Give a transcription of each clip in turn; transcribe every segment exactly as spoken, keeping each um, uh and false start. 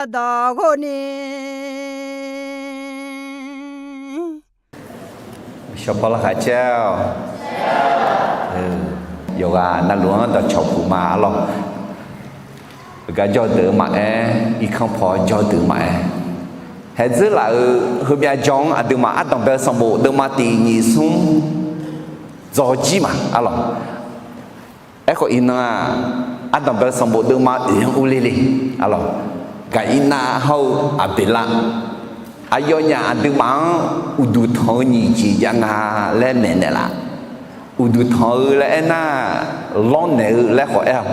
dawq ghov ni. Shawrpawr larkhaq caer-awq. Yawqghaq navluf-anr dawqcawq puq ma arlawq. Heugar jawr deuq-eu maqaer, irkanr paw jawr deuq maqaer, haeq dzeur laf-euq heumyav jan-anr aqduimaf ardanq bae-eu sanqbof deuvma tiq nyiq smr dzaw jir ma arlawq. Aerkhawf iqnan-aq, ardanq bae-eu sanqbof deuvma oeq-anr urler le arlawq. Gaqirnav hawr-eu Aqbeqlav, aqyawfnyaf aqduimaf-anr uqduq tanq-eu nyiq jeq jav nga laer maeqnaeq laf. Uqduq tanq-eu laer aernar, lawrnaeq-eu laer khawf aer-awq.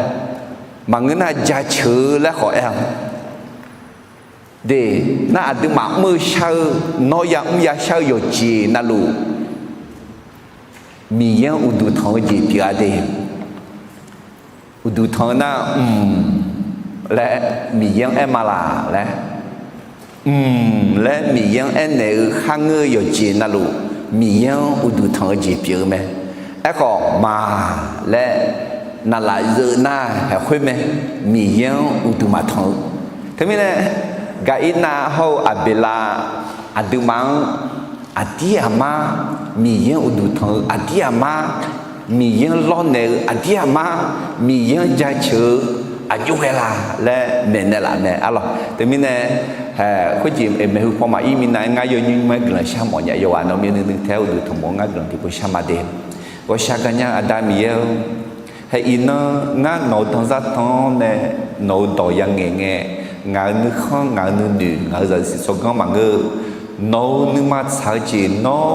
Maqngeur nar, jaceuq-eu laer khawf aer-awq. De, nar aqduimaf mr-eu shar-eu, nawr yamr yashar-eu yawqjeq navluf, Miqyaer-anr uqduq tanq-eu jeq pyeuf-a de. Uqduq tanq-eu nar, mq laer Miqyaer-anr aer ma laq laer, mq laer Miqyaer-anr aernaeq-eu kharngeur-eu yawqjeq navluf, Miqyaer-anr uqduq tanq-eu jeq pyeuf-eu mae. Aerkhawf, maq laer naqlaf zeuv nar haeq khoer mae, Miqyaer-anr uqduq maqtanq-eu. Teumirnae, Gaqirnav hawr-eu Aqbeqlav aqduimaf-anr aqdir aqmar Miqyaer-anr uqduq tanq-eu aqdir aqmar, Miqyaer-anr lawrnaeq-eu aqdir aqmar, Miqyaer-anr jaceuq-eu aqjox ghae la laer maeqnaeq laf mae arlawq. Teumirnae, khoerjeq maeqhu paw maqir minav-aer ngar yawnymr nymr-aer guiqlanq shar mawf nya. Yawqghaq nawq-eu myavnuiv nuiv tae-aer uqduq tanqbof-anr ngar guiqlanq tiqpov shar ma de. Ghawqshaq gaqnya Aqda Miqyaer-or, haeq iqnan ngar nawq-eu danzar tan-awr nae nawq-eu dawq yangaeq ngae, ngaq-euq nuikhanr, ngaq-euq nuinoeq, ngaq-euq zaqsiq tsawrganr maqngeur-eu, nawq-euq nuima tsaq-eu jeq nawr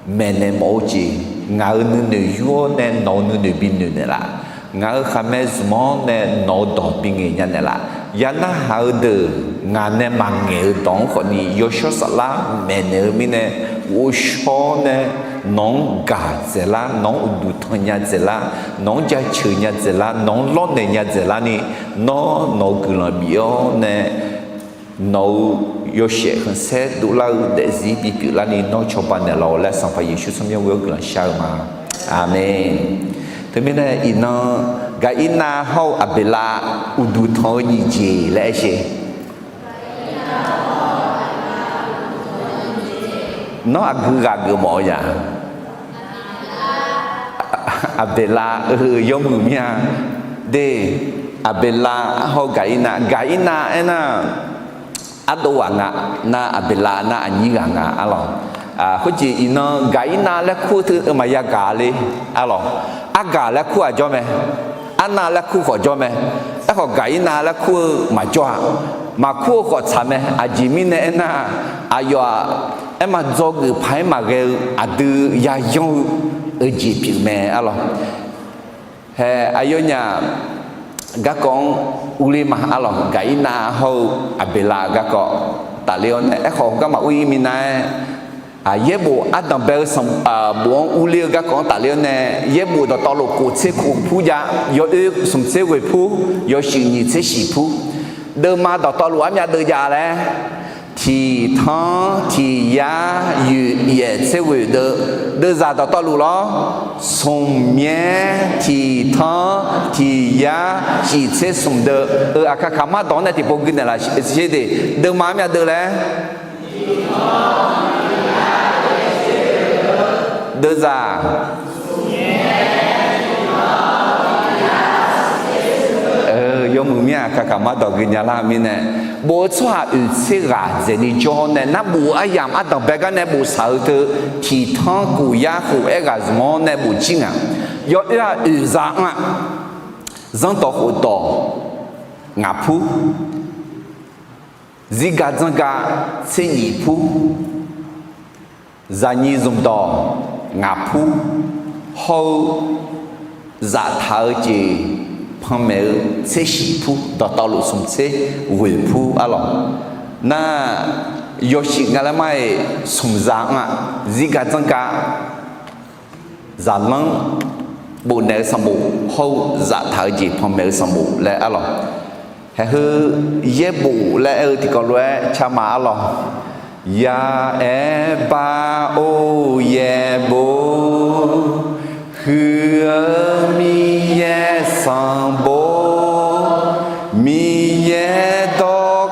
maeqnaeq mawf-eu jeq, ngaq-euq nuinoeq yur-awr nae nawq-euq nuinoeq binoeq naeqlaf, ngaq-euq khaqmae zmq-awr nae nawq-eu dawq bingaeq nya naeqlaf, ya narhaq-eu deuq ngaq nae maqngaeq-eu dawq-anr khawfni yawshawr saflar maeqnaeq-eu mirnae, ghovshaw-awr nae nawq-anr gaq dzaeqlar, nawq-anr uqduq tanq nya dzaeqlar, nawq-anr jaceuq nya dzaeqlar, nawq-anr lawrnaeq nya dzaeqlarni, nawr nawq-euq guiqlanq bif-awr nae nawq-euq yawshaef khanqsaer dovlar-eu daefzir bipyeuf larni nawr cawba naeqlawq laer Sanqpaq Yeqsur tsawrmyanr ghoe-awr guiqlanq shar-eu ma. Aqmeq. Teumirnae iqnan Gaqirnav hawr-eu Aqbeqlav uqduq tanq-eu nyiq jeq laer aersheq. Nawr aqgeu ghaq geufmawf-eu ya? Aqbeqlav-eu yawmuiq mir-a. De, Aqbeqlav hawr-eu Gaqirnav, Gaqirnav aernar, ardov ghaq nga, nar Aqbeqlav nar aqnyir ghaq nga arlawq. Khoerjeq iqnan Gaqirnav laer kur-eu teu maqya gaq le arlawq. Argaq laer kur-aq jawr mae. Arnav laer kur khawf jawr mae. Aerkhawf Gaqirnav laer kur-eu maqjawr-a. Maqkur-eu khawf tsaq mae. Aqjeq mirnae aernar, aqyawf-aq, aerma dzawgeuf paq-aer maqghae-eu aqdui yayanr-eu, eu jeq pyeuf mae arlawq. Hae, aqyawfnyaf garkawv-anr urler ma arlawq. Gaqirnav hawr-eu Aqbeqlav garkawv tafler-awr nae, aerkhawf garma ur-ir minav-aer, yaerbof ardanq bae-eu sanq, bof-anr urler-eu garkawv-anr tafler-awr nae, yaerbof dawqtawvluf kof tser kof pur jav, yawoer smq tser ghoeq pur, yawshuif nyiq tser shiq pur. Deuvma dawqtawvluf armyav deuv jav laer, tiq tanr tiq yar yoeq yaef tser ghoeq deuv, deuvzaq dawqtawvluf lawr, smq myaer tiq tanr tiq yar shif tser smq deuv-eu aqkaq kaqmar dawq-anr nae tiqpov gui naeqlaf sher de. Deuvma armyav deuv laer, deuvzaq yawmuiq mir-aq, aqkaq kaqmar dawq gui nya lar-eu mirnae, bof-eu tsawrhaq oeq tser ghaq dzaeqni jawr-awr nae, nar bof-eu aryamq ardanq bae gar nae bof saq-eu teu, tiq tanr kof yar khof aer ghaq zmq-awr nae bof jir ngaq. Yawoer-aq oeqzaq-anr-aq, zanrdawq khofdawq ngaq pur, zirga dzanrga tser nyiq pur, zaqnyiq zmqdawq ngaq pur, hawr-eu zaftaq-eu jeq panmaeq-eu tser shiq pur, dawqtawvluf smq tser ghoeq pur arlawq. Nar, yawshuif nga laer mar-iq, smqzaq-anr-aq, zirga dzanrga zaqlanr bofnaeq-eu sanqbof hawr-eu zaftaq-eu jeq panmaeq-eu sanqbof laer arlawq. Haeheu yaerbof laer aer-eu tiqkawv lof-aer carma arlawq. Ya'aer bar or yaerbof, huiq-eu Miqyaer sanqbof, Miqyaer dawq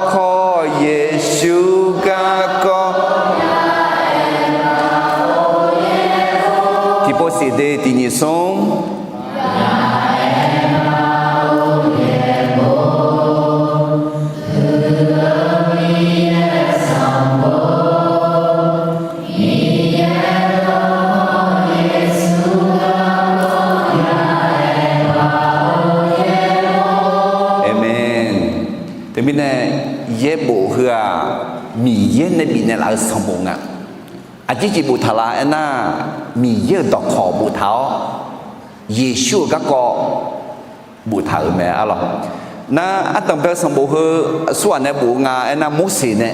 yaerbof heu-aq, Miqyaer nae bifnaeq laf-eu sanqbof nga. Aqjeq jeq boftaq la aernar, Miqyaer-euq dawqkawq boftaq-awr, Yeqsur-euq garkawv boftaq-euq mae arlawq. Nar ardanq bae-eu sanqbof heu aqsurghaq nae bof-eu nga aernar, Morseq nae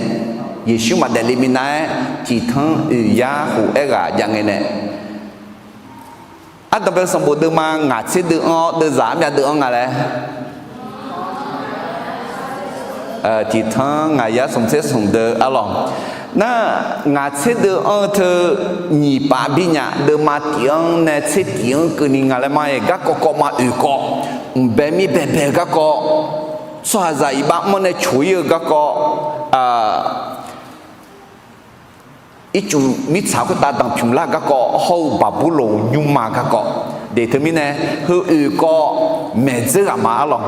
Yeqsur maqdaef le minav-aer tiqtanq oeq yar khof aerghaq jav ngae nae, ardanq bae-eu sanqbof deuvma ngaq tser deuv anr-awr deuvzaq armyav deuv anr nga laer, tiqtanq ngaq yar smq tser smq deuv arlawq. Nar ngaq tser deuv anr-eu teu nyiq paf bi nya deuvma tiq anr nae tser tiq anr keuvni nga laer ma-iq, garkawv kawv ma oeq kawv, mqbae mir baebae-eu garkawv, tsawrhaqzaq iqbax mr nae coq-ir-eu garkawv, ircuf mirtsaq khoertav danqpymq lar garkawv hawr-eu Baqburloq nymrma garkawv. Deuq teumirnae heu oeq kawv maeqdzeur ghaq ma arlawq.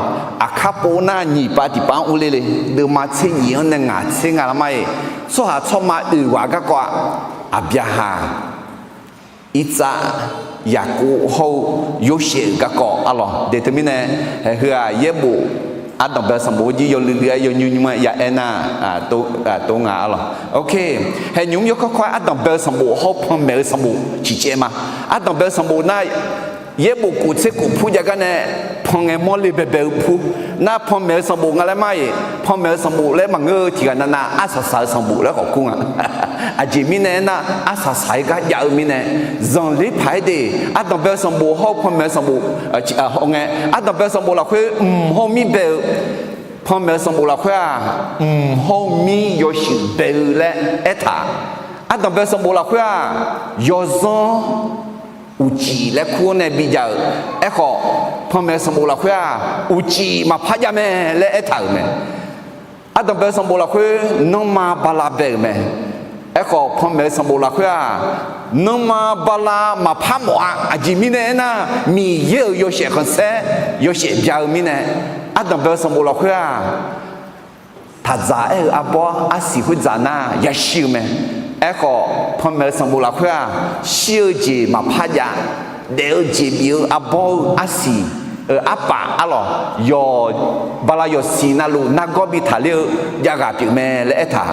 Aqkar pov nar nyiq pav tiq pav-anr urler le, deuvma tser nyiq anr nae ngaq tser nga lar ma-iq, tsawrhaq tsawrma oeq ghaq garkawv-aq, Aqbyaqhaq, Irtsav, Yaqkov hawr-eu Yorsaev-euq garkawv arlawq. Deuq teumirnae, haeq heu-aq yaerbof ardanq bae-eu sanqbof jir yawluiv luiv-aer yawnymr nymr-aer ya aernar, tov nga arlawq. Ok, haeq nymq mr yawkawr kawr-aer ardanq bae-eu sanqbof hawr-eu panmaeq-eu sanqbof ciqcaev ma. Ardanq bae-eu sanqbof nar, yaerbof kof tser kof pur jav gar nae, pan ngae mawrle baebae-eu pur. Nar panmaeq-eu sanqbof nga laer ma-iq, panmaeq-eu sanqbof laer maqngeur-eu tiq ghaq navnav arsaq saq-eu sanqbof laer khawf kur nga. Aqjeq mirnae aernar, arsaq saq-aer gar jav-eu mirnae, zanqler paq-aer de, ardanq bae-eu sanqbof hawr-eu panmaeq-eu sanqbof, ngae, ardanq bae-eu sanqbof lafkhoer mq hawr-eu mir bae-eu, panmaeq-eu sanqbof lafkhoer-aq, mq hawr-eu mir yawshuif bae-eu laer aertaq. Ardanq bae-eu sanqbof lafkhoer-aq, yawzanr uqcif laer kur-awr nae bijav-euq. Aerkhawf, panmaeq-eu sanqbof lafkhoer-aq, uqcif maqpar jav mae laer aertaq-euq mae. Ardanq bae-eu sanqbof lafkhoer nanrma bala bae-euq mae. Aerkhawf, panmaeq-eu sanqbof lafkhoer-aq, nanrma bala maqpar mawf-a. Aqjeq mirnae aernar, Miqyaer-euq yawshaef khanqsaer yawshaef bya-eu mirnae, ardanq bae-eu sanqbof lafkhoer-aq, taqdzaq aer-eu arbawr arsiq khoerdzaq nar yashir-eu mae. Aerkhawf, panmaeq-eu sanqbof lafkhoer-aq, shir-eu jeq maqpar jav, daef-eu jeq bif-eu arbawr-eu arsiq-euq arpaf arlawq, yawq, bala yawqsiq navluf nargawr bi taqler-eu javghaq pyeuf mae laer aertaq.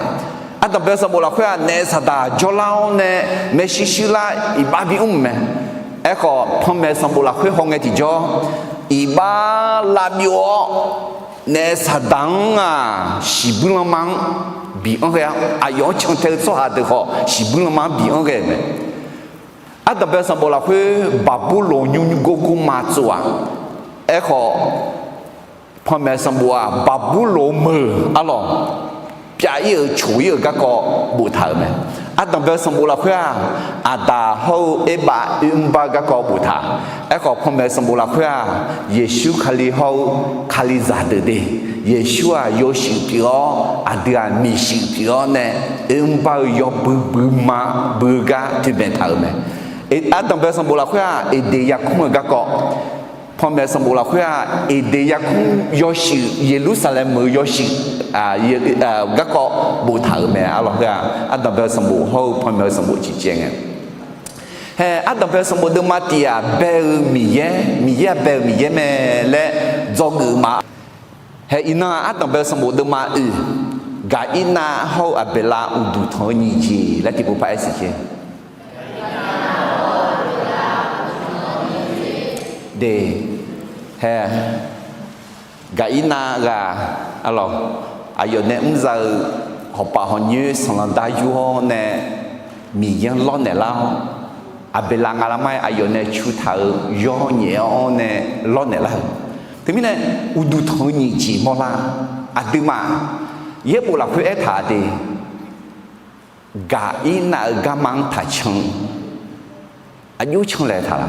Ardanq bae-eu sanqbof lafkhoer-aq, naef saqdaq jawrlar-awr nae maershuir shuir lar iqbax bimr-euq mae. Aerkhawf, panmaeq-eu sanqbof lafkhoer hawngae tiqjawr, iqbax lavbyov-awr, naef saqdaq-anr-aq, shiqbuir lanma-anr bianr ghae-a. Aqyawf-anr cantae-eu tsawrhaq deuq khawf, shiqbuir lanma-anr bianr ghae-euq mae. Ardanq bae-eu sanqbof lafkhoer Baqburloq nymr nymr gor gor ma tsov-aq. Aerkhawf, panmaeq-eu sanqbof-aq, Baqburloq meuq arlawq, pyav-ir-euq coq-ir-euq garkawv boftaq-euq mae. Ardanq bae-eu sanqbof lafkhoer-aq, Aqdaq hawr-eu Erbav oermr bar-eu garkawv boftaq. Aerkhawf, panmaeq-eu sanqbof lafkhoer-aq, Yeqsur Kali hawr-eu Kalizaq deuq de. Yeqsur-aq, yawshuif pyeuf-awr, aqdui-aq, miqshuif pyeuf-awr nae, oermr bar-eu yawbui bui ma bui-eu gar toeqmaeq taq-euq mae. Ardanq bae-eu sanqbof lafkhoer-aq, Eqdeq yarkmr-euq garkawv, panmaeq-eu sanqbof lafkhoer-aq, Eqdeq yarkmr yawshuif, Yeqlursaqlaeq meuq-eu yawshuif, garkawv boftaq-euq mae arlawq. Heu-aq, ardanq bae-eu sanqbof hawr-eu panmaeq-eu sanqbof ciqcaev ngae. Hae, ardanq bae-eu sanqbof deuvma tiq-aq, bae-eu Miqyaer, Miqyaer-aq bae-eu Miqyaer mae laer dzawgeuf ma. Hae, iqnan-aq, ardanq bae-eu sanqbof deuvma oeq, Gaqirnav hawr-eu Aqbeqlav uqduq tanq-eu nyiq jeq laer tiqpov par-aer siq khe. De, hae, Gaqirnav ghaq, arlawq, aqyawf nae mrza-eu hawpaf hawqnyoer sanqlanq dar yur-awr nae Miqyaer-anr lawrnaeq lar-awr, Aqbeqlav nga lar mar-aer aqyawf nae cu taq-euq yawr nyaef-awr nae lawrnaeq lar-euq. Teumirnae, uqduq tanq-eu nyiq jeq mawrlar. Aqduimaf yaerbof lafkhoer aertaq de, Gaqirnav-euq garma-anr taqcan, aqjox canlaeq taq la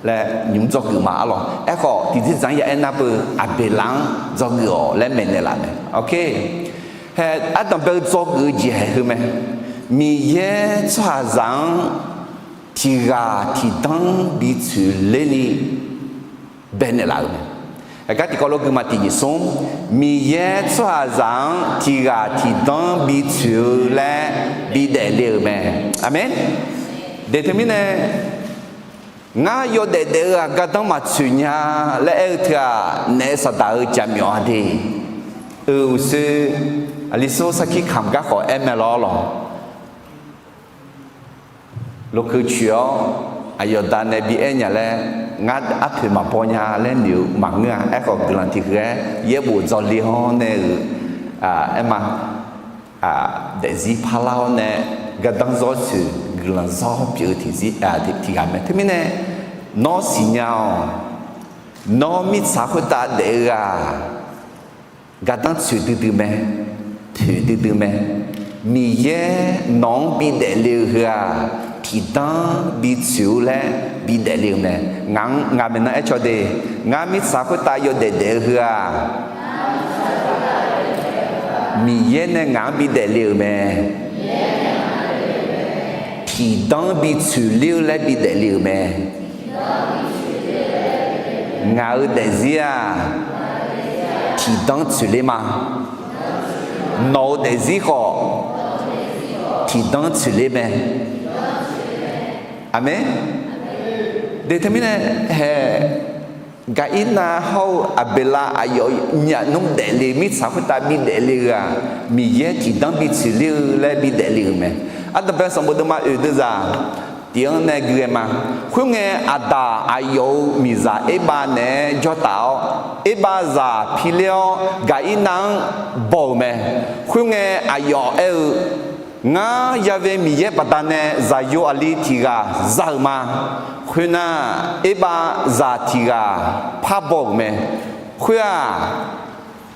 laer nymq dzawgeuf ma arlawq. Aerkhawf, tiqdzer dzaq-anr ya aernar beu, Aqbeqlav-anr dzawgeuf-awq laer maeqnaeq laf mae. Hae, ardanq bae-eu dzawgeuf-eu jeq haeq heu mae. Miqyaer tsawrhaqzaq-anr tiq ghaq tiq danr bi tsoeq ler ni baenaeq laf-euq mae. Aqgar tiqkawv lof guima tiq nyiq smr, Miqyaer tsawrhaqzaq-anr tiq ghaq tiq danr bi tsoeq-eu laer bi daefle-euq mae. Aqmeq. De teumirnae, ngar yawdaef daef-eu-aq gardanr maqtsoeq nya laer aer-eu teu-aq, naef saqdaq-eu jaqmyawf-a de. Euq uqshoe, aqli sawr sarkir kamq gar khawf aer mae lawr lawq. Lokeu coeq-awr aqyawf da nae bi aer nya laer, ngar arpoeq maqbaw nya laer noeq-eu maqngeur-a. Aerkhawf guiqlanq tiq ghaq-aer yaerbof dzawle-awr nae-euq aer ma, daefzir parlar-awr nae gardanr zawr coeq guiqlanq zawr pyeuf-eu tiq ghaq mae. Teumirnae nawr siqnya-awq. Nawr mirtsaq khoertav daef-eu ghaq gardanr tsoeq duidui mae, poeq duidui mae. Miqyaer nawq-anr bidaef le-eu heu-aq, tiqdanr bitsoeq-eu laer bidaef le-eu mae. Ngaq-anr ngaq maeqnan aer caw de, ngar mirtsaq khoertav yawdaef daef-eu heu-aq, Miqyaer nae ngaq-anr bidaef le-euq mae. Tiqdanr bitsoeq ler-eu laer bidaef le-euq mae. Ngaq-euq daefzir-aq, tiqdanr tsoeqler ma. Nawq-euq daefzir khawf, tiqdanr tsoeqler mae. Aqmeq. De teumirnae hae, Gaqirnav hawr-eu Aqbeqlav aqyawf nyaf nmr daefle mirtsaq khoertav bidaef le-eu-aq, Miqyaer tiqdanr bitsoeq ler-eu laer bidaef le-euq mae. Ardanqbae sanqbof deuvma oeq deuvzaq tiq-anr nae gui-aer ma. Khoerngae, Aqdaq aqyawf-euq miqzaq Erbav naeq-aer jawr taf-awr, Erbav zaq pi ler-awr Gaqirnav-anr baw-euq mae. Khoerngae, aqyawf aer-eu, Ngar Ya've Miqyaer baqdanae zaqyo aqli tiq ghaq za-euq ma. Khoernar, Erbav zaq tiq ghaq parbaw-euq mae. Khoer-aq,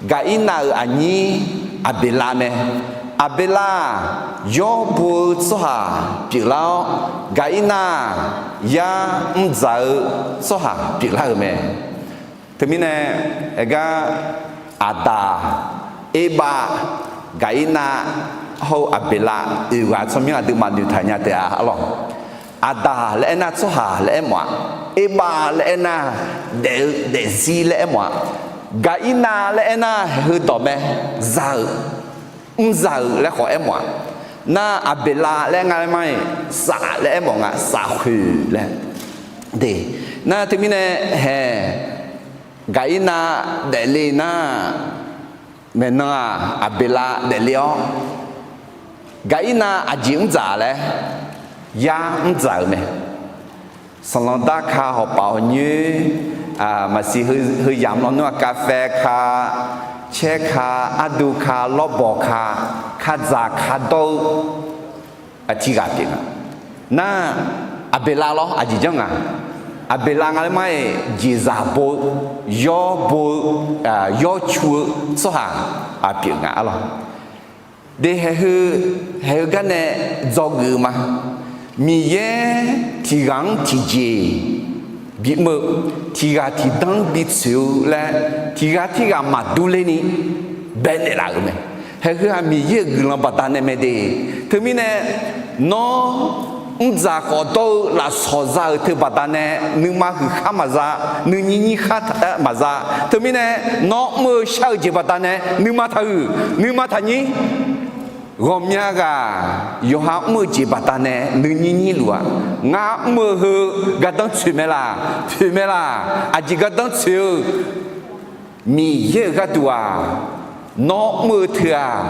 Gaqirnav-euq aqnyir Aqbeqlav mae. Aqbeqlav-aq, yawr bo-eu tsawrhaq pyeuflar-awr, Gaqirnav-aq, yar mrdzaq-eu tsawrhaq pyeuflar-euq mae. Teumirnae, aergar Aqdaq, Erbav, Gaqirnav hawr-eu Aqbeqlav oeq ghaq tsawrmyanr aqduimaf noeqtaq nya taef-a arlawq. Aqdaq laer aernar tsawrhaq laer aer mawf-aq, Erbav laer aernar daef-eu daefzir laer aer mawf-aq, Gaqirnav laer aernar haeq heudawq mae, za-euq, mrza-euq laer khawf aer mawf-aq, nar Aqbeqlav laer nga laer mar-iq, saf laer aer mawf nga, safkhoeq laer. De, nar teumirnae hae, Gaqirnav daefle nar, maeqnan-aq Aqbeqlav daefle-awr, Gaqirnav aqjeq mrdzaq laer, yar mrdzaq-euq mae. Sanqlanq dar ka, hawqpaf hawqnyoer, maqsiq heu yamq lawnmr-aq, kavfae ka, caer ka, ardu ka, lawrbawq ka, kadzaq ka dawr-eu tiq ghaq pyeuf nga. Nar, Aqbeqlav lawr aqjeq janr nga. Aqbeqlav nga laer mar-iq jeqzaq bo-eu, yawr bo-eu, yawr cu-eu tsawrhaq pyeuf nga arlawq. De haeq heu, haeq heu garnae dzawgeuf-eu ma. Miqyaer tiq ghaq-anr tiqjeq bimr-eu, tiq ghaq tiqdanr bitsoeq-eu laer, tiq ghaq tirghaq maqdur lerni baenaeq laf-euq mae. Haeq heu-aq Miqyaer-euq guiqlanq baqdanae mae de. Teumirnae, nawr mrdzaq khawf dawr-eu lafsawq za-euq teu baqdanae nuima huiq khar maqza, nuinyir nyir khar maqza. Teumirnae, nawr mr-eu shar-eu jeq baqdanae nuima taqhuiq, nuima taqnyir. Ghawqmya ghaq yawqha mr-eu jeq baqdanae nuinyir nyir luf-aq, ngar mr-eu heu gardanr tsoeq mae laq, poeq mae laq, aqjeq gardanr tsoeq-eu Miqyaer-euq gharduq-aq, nawr mr-eu teu-aq,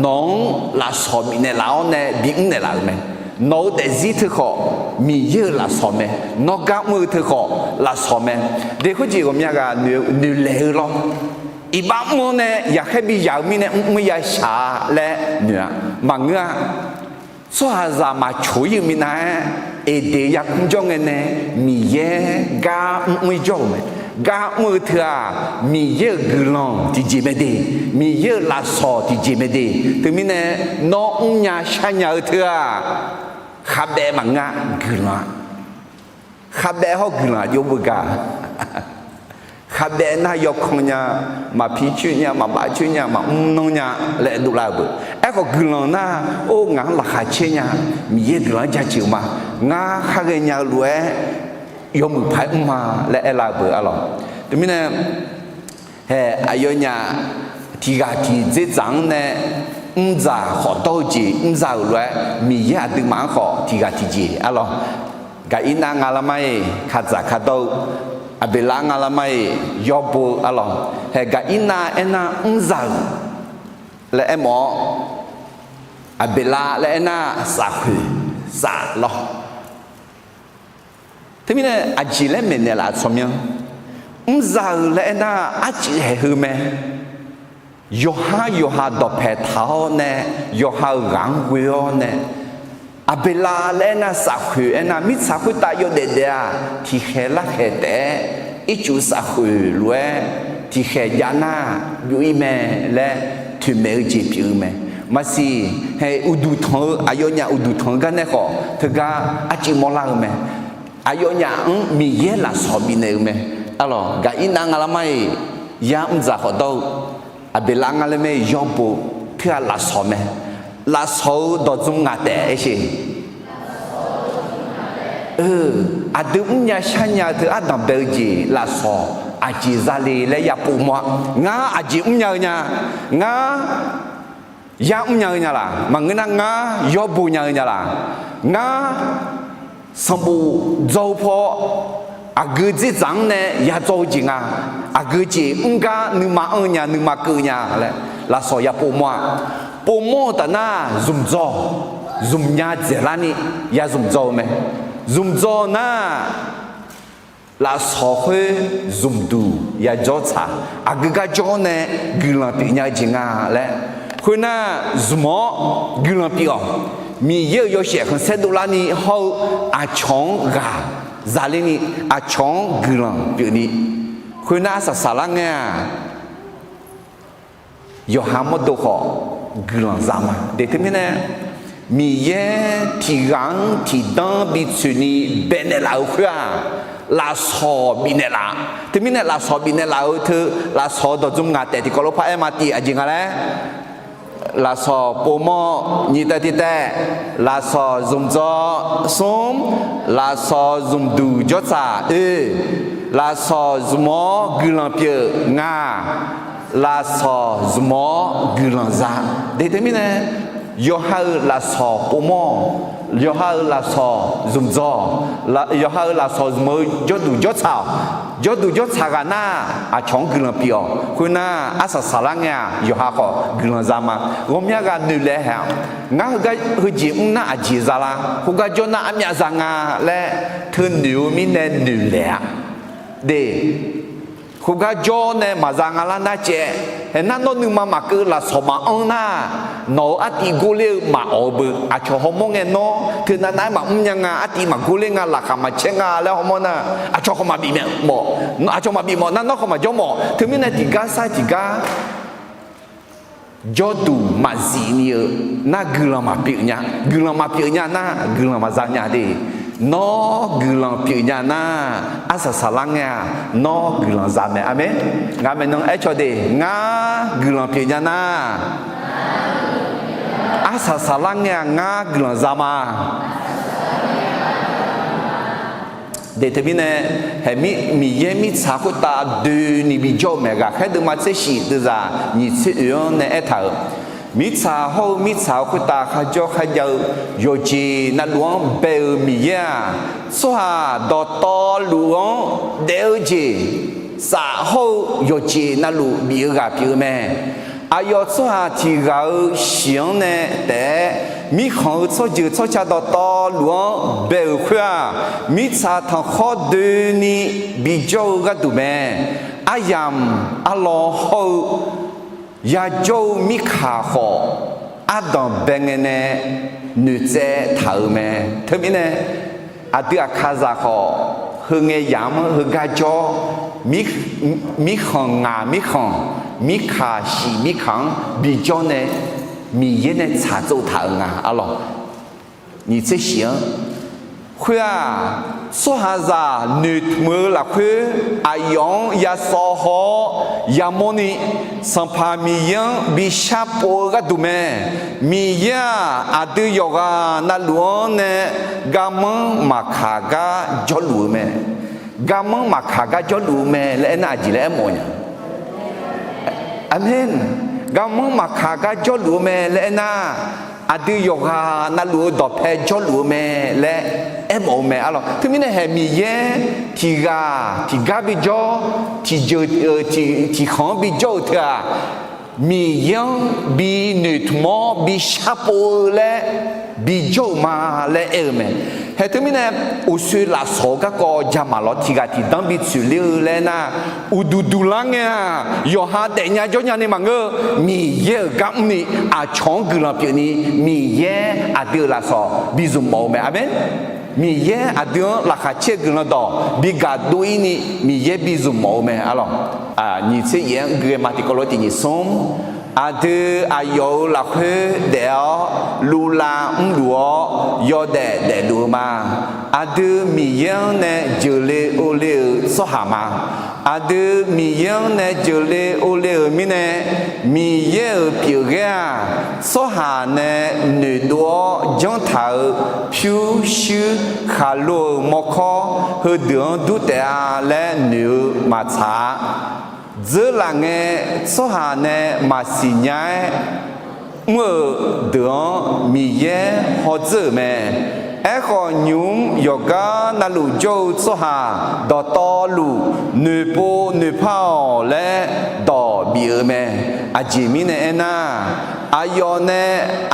nawq-anr lafsawq bifnaeq laf-awr nae bimr naeq laf-euq mae. Nawq-eu daefzir teu khawf Miqyaer-euq lafsawq mae. Nawr gar mr-eu teu khawf lafsawq mae. De khoerjeq ghawqmya ghaq noeq, noeqlaeq-eu lawr. Iqbax mr-awr nae yaqkhaer bi yaq-eu mirnae mrmr ya shaq-a laer noeq-a. Maqngeur-a. Tsawrhaqzaq maqcoq-ir-eu minav-aer, Eqdeq yarkmr jawr ngae nae Miqyaer gar mrmr-ir jawr-euq mae. Gar mr-eu teu-aq, Miqyaer-euq guiqlanq tiqjeq mae de. Miqyaer-euq lafsawq tiqjeq mae de. Teumirnae, nawr mrnya sharnya-eu teu-aq, khavbaev maqngeur-a, guiqlanq-a. Khavbaev hawr guiqlanq aqjox beugar. Khavbaev nar yawkan nya, maqpi coer nya, maqbaf coer nya, maqmr nanr nya laer dovlar-eu beu. Aerkhawf guiqlanq nar, or ngaq-anr laqkhaq caer nya, Miqyaer guiqlanq-anr jaceuq-eu ma. Ngar khar ghaenya-eu lof-aer yawmuiq paq-aer mr ma laer aerlar-eu beu arlawq. Teumirnae, hae, aqyawfnyaf tiq ghaq tiq dzerdzaq-anr nae mrdzaq khawf dawr-eu jeq mrza-euq lof-aer, Miqyaer aqduimaf-anr khawf tiq ghaq tiqjeq arlawq. Gaqirnav nga lar mar-iq kadzaq ka dawr-eu, Aqbeqlav nga lar mar-iq yawr bo-eu arlawq. Hae, Gaqirnav aernar mrza-euq laer aermawf-awr, Aqbeqlav laer aernar, safkhoeq saf lawr. Teumirnae aqjeq laer maeqnaeq laf tsawrmyanr, mrzaq-euq laer aernar, arcuif haeq heu mae. Yawqha yawqha dawqpaeq taq-awr nae, yawqha-euq ghaq-anr ghoe-awr nae, Aqbeqlav laer aernar, safkhoeq aernar, mirtsaq khoertav yawdaef daef-aq, tiqkhaeq larkhaeq taef-aer ircuf safkhoeq lof-aer tiqkhaeq jav nar, byov-ir mae laer toeqmaeq-eu jeq pyeuf-eu mae. Maqsiq haeq uqduq tanq-eu, aqyawfnyaf uqduq tanq-eu gar nae khawf, teugar arcuif mawrlar-eu mae. Aqyawfnyaf-anr Miqyaer lafsawq bifnaeq-euq mae. Arlawq, gaq-ir nav nga lar mar-iq, yar mrdzaq khawf dawr-eu, Aqbeqlav nga laer mae, yawbo, teughaq lafsawq mae. Lafsawq-eu dawqdzm ngaq taef aersheq. Aqdui mrnya sharnya-eu teu ardanq bae-eu jeq lafsawq aqjeq zale laer ya povmawr-a. Ngar aqjeq mrnya-eu nya, ngar yar mrnya-eu nya laq? Maqngeur nar, ngar yawbo nya-eu nya laq? Ngar sanqbof dzaw-eu paw, aqgeu dzerdzaq-anr nae ya dzaw-eu jeq nga. Aqgeu jeq mr gar nuima anr-eu nya, nuima keuv nya laer lafsawq ya povmawr-a. Povmawr-eu taf nar, zmqdzawr, zmqnya dzaeqlarni ya zmqdzawr-eu mae. Zmqdzawr nar, lafsawq khoer zmqduq ya jawr tsaq, aqgeu gar jawr nae guiqlanq pyeufnya-eu jeq nga laer. Khoernar, zmq-awr guiqlanq pyeuf-awq. Miqyaer-euq yawshaef khanqsaer dovlarni hawr-eu aqcawq-anr ghaq zalerni, aqcawq-anr guiqlanq pyeufni, khoernar arsaq saqlar ngae-aq, yawqha mawrdo khawf guiqlanq za ma. Deuq teumirnae, Miqyaer tiqghaq-anr tiqdanr bitsoeqni baenaeq laf-euq khoer-aq, lafsawq bifnaeq laf. Teumirnae lafsawq bifnaeq laf-eu teu, lafsawq-eu dawqdzm ngaq taef tiqkawv lof par aer ma tiv aqjeq nga laer, lafsawq povmawr nyiq taev tiq taev, lafsawq zmqdzawr smr, lafsawq zmqduq jawr tsaq oe, lafsawq zmq-awr guiqlanq pyeuf nga, lafsawq zmq-awr guiqlanq za. Deuq teumirnae, yawqha-euq lafsawq povmawr, yawqha-euq lafsawq zmqdzawr, yawqha-euq lafsawq zmq-eu jawrduq jawr tsaq-awq. Jawrduq jawr tsaq ghaq nar, aqcawq-anr guiqlanq pyeuf-awq. Khoernar, arsaq saqlar ngae-aq, yawqha khawf guiqlanq za ma. Ghawqmya ghaq noeqlaeq haeq-awq. Ngar heugar heujeq mr nar aqjeq za lar, khoergar jawr nar armyav za nga laer teunoeq-eu mirnae noeqlaeq-a. De, khoergar jawr nae maqza nga lar nar caev. Haeq nar, nawr nuima maqkeuv lafsawq maqanr nar, nawq-euq artiv gorler-eu maqawq-eu beu. Aqcawq hawmawr ngae nawr teunav nav-aer maqmr nya nga, artiv maqgorler nga, laqkhaq maqcaer nga laer hawmawr nar, aqcawq khawf maqbif mawf. Aqcawq maqbif mawf nar, nawr khawf maqjawr mawf. Teumirnae tiqgar sar tiqgar jawrduq maqzif ni-eu nar, guiqlanq maqpyeuf nya. Guiqlanq maqpyeuf nya nar, guiqlanq maqza nya de. Nawr guiqlanq pyeuf nya nar, arsaq saqlar ngae-aq, nawr guiqlanq za mae. Aqmeq. Ngaq maeqnan aercawq de, ngar guiqlanq pyeuf nya nar, arsaq saqlar ngae-aq, ngar guiqlanq za ma. Deuq teumirnae, haeq, Miqyaer mirtsaq khoertav doeni bijawr-eu mae. Ghaqkhaer deuvma tser shif deuvzaq nyiq tser oeq-anr nae aertaq-euq, mirtsaq hawr-eu mirtsaq khoertav kharjawr kharjav-eu yawqjeq navluf-anr bae-eu Miqyaer-aq, tsawrhaq dawqtawvluf-anr daef-eu jeq, saf hawr-eu yawqjeq navluf bif-eu ghaq pyeuf-eu mae. Aqyawf tsawrhaq tiq ghaq-euq shiq-anr nae taef-aer, mirkhanq-eu tsawrjeuq tsawrca dawqtawvluf-anr bae-euq khoer-aq, mirtsaq tanqkhawr doeni bijawr-eu gharduq mae. Aryamq arlawr hawr-eu yajawr-eu mirkaq khawf, ardanq bae ngae nae noeqtsaev taq-euq mae. Teumirnae, aqdui aqkaqzaq khawf, heu ngae yamq-anr heugar jawr, mirkhanq ngaq mirkhanq, mirkaq shiq mirkaq-anr bijawr nae, Miqyaer nae tsaqtsov taq-euq nga arlawq. Nyiq tser shiq-anr, khoer-aq, tsawrhaqzaq noeqtmq-eu lafkhoer aqyawf-anr yasawv haw-awr yamawrni, Sanqpaq Miqyaer-anr bi sharpov-eu gharduq mae. Miqyaer-aq, aqdui yawqghaq navluf-anr nae garmanr maqkaq gar jawrluf-eu mae. Garmanr maqkaq gar jawrluf-eu mae laer aernar, aqjeq laer aermawf nya? Aqmeq. Garmanr maqkaq gar jawrluf-eu mae laer aernar, aqdui yawqghaq navluf-eu dawqpae jawrluf-eu mae laer aermawf-eu mae arlawq. Teumirnae haeq Miqyaer tiq ghaq tiq gar bijawr, tiqjeuq tiq khanq-anr bijawr-eu teu-aq, Miqyaer-anr bi noeqtmq-awr bi sharpov-eu laer bijawr-euq ma laer aer-eu mae. Haeq teumirnae, uqshoe lafsawq-eu garkawv jaqmaq lawr tiq ghaq tiqdanr bi tsoeqler-eu laer nar, uqduq duq lar ngae-aq, yawqha daefnya jawrnya ni maqngeur-eu, Miqyaer-euq gar mrni aqcawq-anr guiqlanq pyeufni, Miqyaer aqdui-euq lafsawq bi zmq mawf-eu mae. Aqmeq. Miqyaer aqdui-anr laqkhaq caer-eu guiqlanq dawq bi gaq dov-ir ni, Miqyaer bi zmq mawf-eu mae arlawq. Nyiq tser yaef-anr gui-eu ma tiqkawv lof tiq nyiq smr. Aqdui aqyawf-euq lafkhoer daef-awr, luvlav mrluf-awr, yawdaef daefluf-eu ma. Aqdui Miqyaer-anr nae jeuqle orle-euq tsawrhaq ma. Aqdui Miqyaer-anr nae jeuqle orle-euq mirnae, Miqyaer-euq pyeufghaer-aq, tsawrhaq nae noeqdov-awr janr taq-euq pyurshuir khaqlo-euq mawrkawr heudeuq-anr dur taef-a laer noeq-eu maqtsaq-a. Dzeurlaf ngae tsawrhaq nae maqsiq nya-aer mr-euq deuq-anr Miqyaer hawdzeur-euq mae. Aerkhawf, nymq-mr yawqgar navluf jawr-eu tsawrhaq dawqtawvluf noeqpov noeqpar-awq laer dawq bif-eu mae. Aqjeq mirnae aernar, aqyawf nae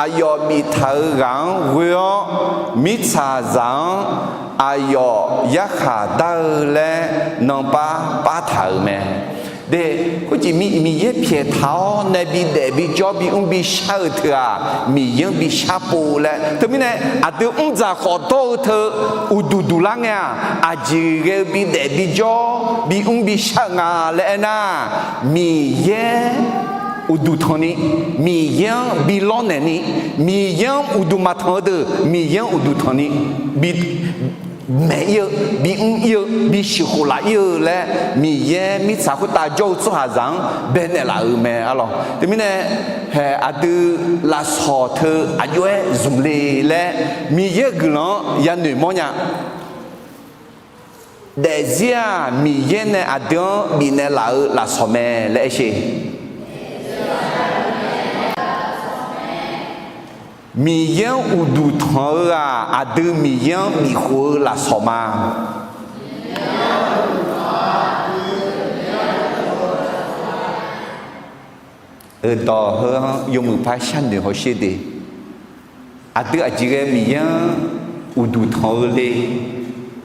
aqyawf biftaq-euq ghaq-anr ghoe-awr, mirtsaqzaq-anr aqyawf yarkhaq dar-eu laer nanpar partaq-euq mae. De, khoerjeq Miqyaer pyaeqtaq-awr nae bidaef bijawr bimr bishar-euq teu-aq, Miqyaer-anr bi sharpov laer. Teumirnae, aqdui mrdzaq khawf dawr-eu teu uqduq duq lar ngae-aq, aqjeq ghae-eu bidaef bijawr bimr bishar-euq nga laer aernar, Miqyaer uqduq tanqni, Miqyaer-anr bi lawrnaeq ni, Miqyaer-anr uqduq maqtanq-eu deuq Miqyaer-anr uqduq tanqni bi maeq-ir-eu, bimr-ir-eu, bishuiq khof laf-ir-eu laer Miqyaer mirtsaq khoertav jawr-eu tsawrhaqzaq-anr baenaeq laf-euq mae arlawq. Teumirnae, haeq aqdui lafsawq teu aqjox-aer zmq le laer Miqyaer-euq guiqlanq-anr yanoeq mawrnya. Daefzir-aq, Miqyaer nae aqdui-anr bifnaeq laf-euq lafsawq mae laer aer sher. Miqyaer-anr uqduq tanq-eu-aq, aqdui Miqyaer-anr bifkhof-eu lafsawq ma. Eudawq heu-anr yawmuiq par sharnoeq hawsher de. Aqdui aqjeq ghae Miqyaer-anr uqduq tanq-eu le,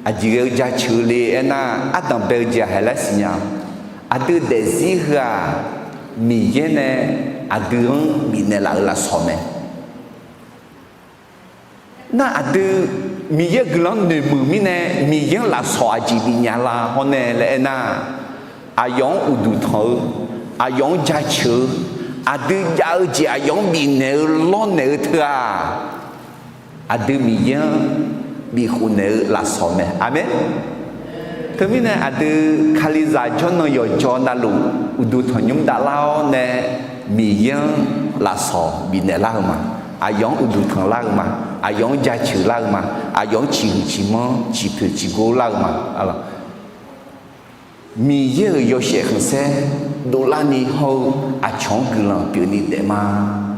aqjeq ghae-eu jaceuq-eu le aernar, ardanq bae-eu jeq-aq haeq laer siqnya. Aqdui daefzir heu-aq, Miqyaer nae aqdui-anr bifnaeq laf-euq lafsawq mae. Nar aqdui Miqyaer-euq guiqlanq-anr noeqmuiq mirnae, Miqyaer-anr lafsawq aqjeq bifnya la hawr nae laer aernar, aqyawf-anr uqduq tanq-eu, aqyawf-anr jaceuq-eu, aqdui jav-eu jeq aqyawf-anr bifnaeq-eu lawrnaeq-eu teu-aq, aqdui Miqyaer-anr bifkhof naeq-eu lafsawq mae. Aqmeq. Teumirnae aqdui Kalizaq jawrnan yawqjawr navluf uqduq tanqnymr davlar-awr nae Miqyaer-anr lafsawq bifnaeq lar-eu ma. Aqyawf-anr uqduq tanqlar-eu ma. Aqyawf-anr jaceuq lar-eu ma. Aqyawf-anr ciqhuiq ciqmanr ciqpoeq ciqgor lar-eu ma. Miqyaer-euq yawshaef khanqsaer dovlarni hawr-eu aqcawq-anr guiqlanq pyeufni daef ma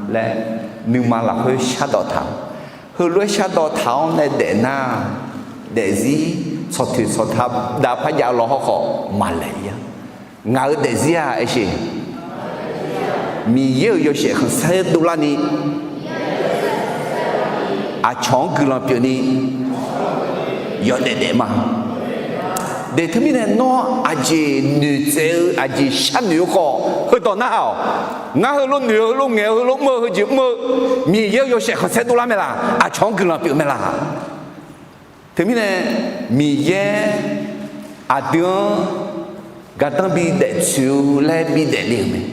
laer nuima lafkhoer shardawq taq. Heulof-aer shardawq taq-awr nae daef nar, daefzir tsawqtoeq tsawqtav dav par jav-eu law hawrkhawf maqlaeq-ir-a. Ngaq-euq daefzir-aq aer sher. Miqyaer-euq yawshaef khanqsaer dovlarni aqcawq-anr guiqlanq pyeufni yawdaef daef ma. De teumirnae nawr aqjeq noeqtsaev-eu aqjeq sharnoeq-eu khawf heudawq narhaq-awq. Ngar heulof noeq-eu, heulof ngaeq-eu, heulof mr-eu, heujeq mr-eu, Miqyaer-euq yawshaef khanqsaer dovlar mae laq? Aqcawq-anr guiqlanq pyeuf mae laq? Teumirnae Miqyaer aqdui-anr gardanr bidaef tsoeq-eu laer bidaef le-euq mae.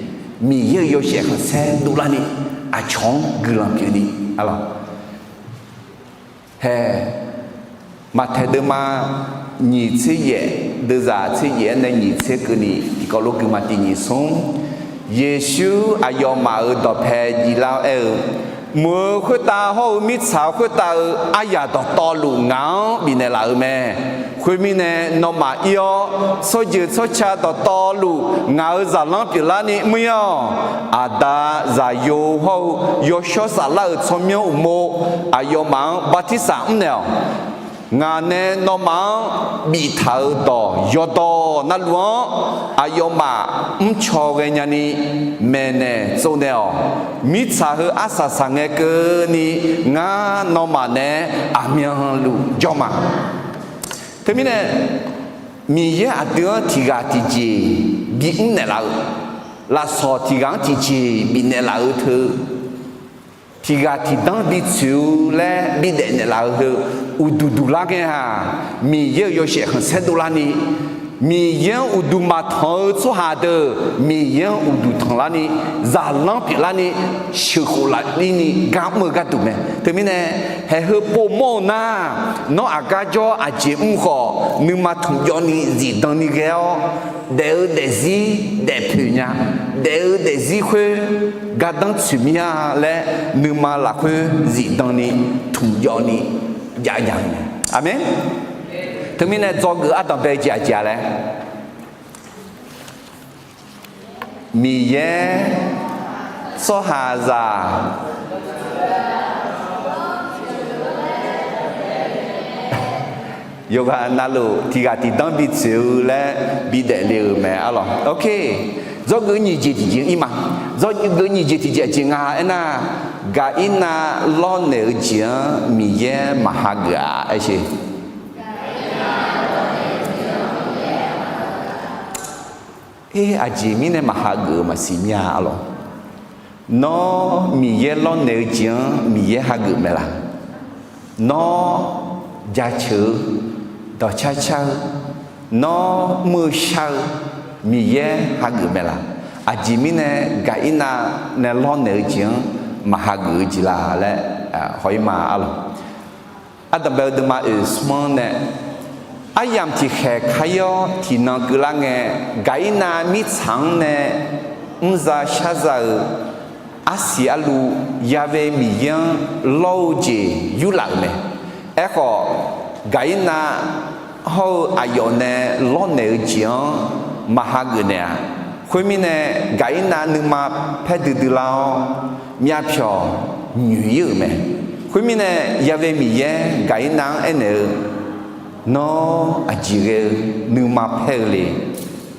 Miqyaer-euq yawshaef khanqsaer dovlarni aqcawq-anr guiqlanq pyeufni arlawq. Hae, Maqtaeq deuvma nyiq tser yaef, deuvzaq tser yaef-aer nae nyiq tser keuvni tiqkawv lof guima tiq nyiq smr. Yeqsur aqyawfmaf-euq dawqpae jivlar-awr aer-eu, Mq-euq khoertav hawr-eu mirtsaq khoertav-euq aryaq dawqtawvluf ngaq-anr bifnaeq laf-euq mae. Khoermirnae, nawmaf ir-awr, tsawrjeuq tsawrca dawqtawvluf ngaq-euq zaqlanr pyeuflarni mr-ir-awq. Aqda, Zaqyo hawr-eu Yawshawr Saflar-euq tsawrmyanr uqmov aqyawfmaf-anr bartirsaq mrnaeq-awq. Ngaq nae nawmaf-anr biftaq-euq dawq yawqdawq navluf-anr aqyawfmaf mrcaw ghaenya ni maeqnaeq tsovnaeq-awq. Mirtsaq heu arsaq saqngae keuvni ngar nawmaf nae aqmyanluf jawr ma. Teumirnae, Miqyaer aqdui-anr tiqghaq tiqjeq bimr naeqlaf-eu, lafsawq tiqghaq-anr tiqjeq bifnaeq laf-eu teu, tiqghaq tiqdanr bitsoeq-eu laer bidaef naeqlaf-eu heu uqduq duq lar ngae-aq, Miqyaer-euq yawshaef khanqsaer dovlarni, Miqyaer-anr uqduq maqtanq-eu tsawrhaq deuq Miqyaer-anr uqduq tanqlarni, zaqlanr pyeuflarni, sheuqkhof laflirni gar mr-eu gharduq mae. Teumirnae, haeq heu povmawr-eu nar, nawr aqgar jawr aqjeq mr khawf, nuima tmqjawvni zifdan ni ghae-awr, daef-eu daefzir daefpoeq nya, daef-eu daefzir khoer gardanr tsoeq mir-a laer, nuima lafkhoer zifdan ni tmqjawvni jav nya-eu mae. Aqmeq. Teumirnae dzawgeuf ardanqbae-eu jeq aqjeq-a laer, Miqyaer tsawrhaqzaq yawqghaq navluf tiqghaq tiqdanr bitsoeq-eu laer bidaef le-euq mae arlawq. Ok, dzawgeuf nyiq jeq tiqjeq-anr ir ma. Dzawgeuf nyiq jeq tiqjeq aqjeq nga aernar, Gaqirnav lawrnaeq-eu jeq-anr Miqyaer maqhageuf-a aer sher. Her aqjeq mirnae maqhageuf-eu maqsiq mir-a arlawq. Nawr Miqyaer lawrnaeq-eu jeq-anr Miqyaer hageuf mae laq? Nawr jaceuq-eu, dawqcar car-eu, nawr mr-eu shar-eu Miqyaer hageuf mae laq? Aqjeq mirnae Gaqirnav nae lawrnaeq-eu jeq-anr maqhageuf-eu jeq la laer haw-ir ma arlawq. Ardanqbae-eu deuvma oeq smr-anr nae, aryamq tiqkhaeq kar-ir-awr tiqnan keuvlar ngae, Gaqirnav mirtsaq-anr nae mrza sharza-euq arsiq arlu Ya'we Miqyaer-anr lawr-eu jeq yurlaf-euq mae. Aerkhawf, Gaqirnav hawr-eu aqyawf nae lawrnaeq-eu jeq-anr maqhageuf naeq-a. Khoermirnae, Gaqirnav nuima paer duidui lar-awr, myavpyawq nyoeq-ir-euq mae. Khoermirnae, Ya'we Miqyaer Gaqirnav-anr aernaeq-eu, Nawr aqjeq ghae-eu nuima paer-eu le?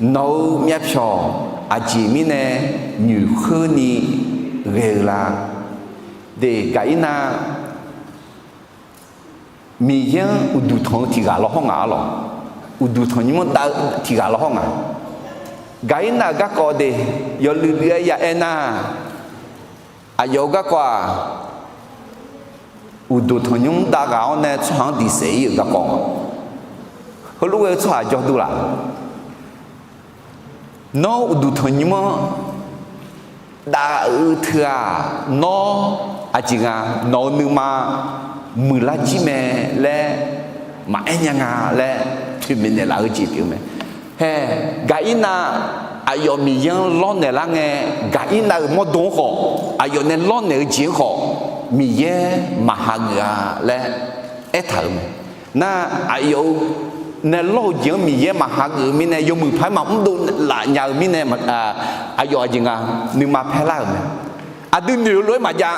Nawq-euq myavpyawq aqjeq mirnae nyoeq khoerni ghae-eu la? De, Gaqirnav Miqyaer-anr uqduq tanq-eu tiqghaq lawr hawr ngaq arlawq. Uqduq tanqnymr-anr dav-eu tiqghaq lawr hawr ngaq. Gaqirnav-euq garkawv de, yawluiv luiv-aer ya aer nar, aqyawf-euq garkawv-aq, uqduq tanqnymr dav ghaq-awr nae tsawrhaq-anr diqsaef-ir-euq garkawv. Heulof ghae-eu tsawrhaq jawr dur laq? Nawr uqduq tanqnymr-anr dav-eu teu-aq, nawr aqjeq nga, nawq-euq nuima muiqlar jir mae laer maqaer nya nga laer toeqmaeq naeqlaf-eu jeq pyeuf-eu mae. Hae, Gaqirnav aqyawf Miqyaer-anr lawrnaeq lar ngae, Gaqirnav-euq mawrdo-anr khawf, aqyawf nae lawrnaeq-eu jeq-anr khawf, Miqyaer maqhageuf-a laer aertaq-euq mae. Nar, aqyawf-euq nae lawr-eu jeq-anr Miqyaer maqhageuf-eu mirnae, yawmuiq paq-aer maqmr dovlaf nya-eu mirnae, aqyawf aqjeq nga, nuima paer lar-euq mae. Aqdui noeq-eu lof-aer maqjav,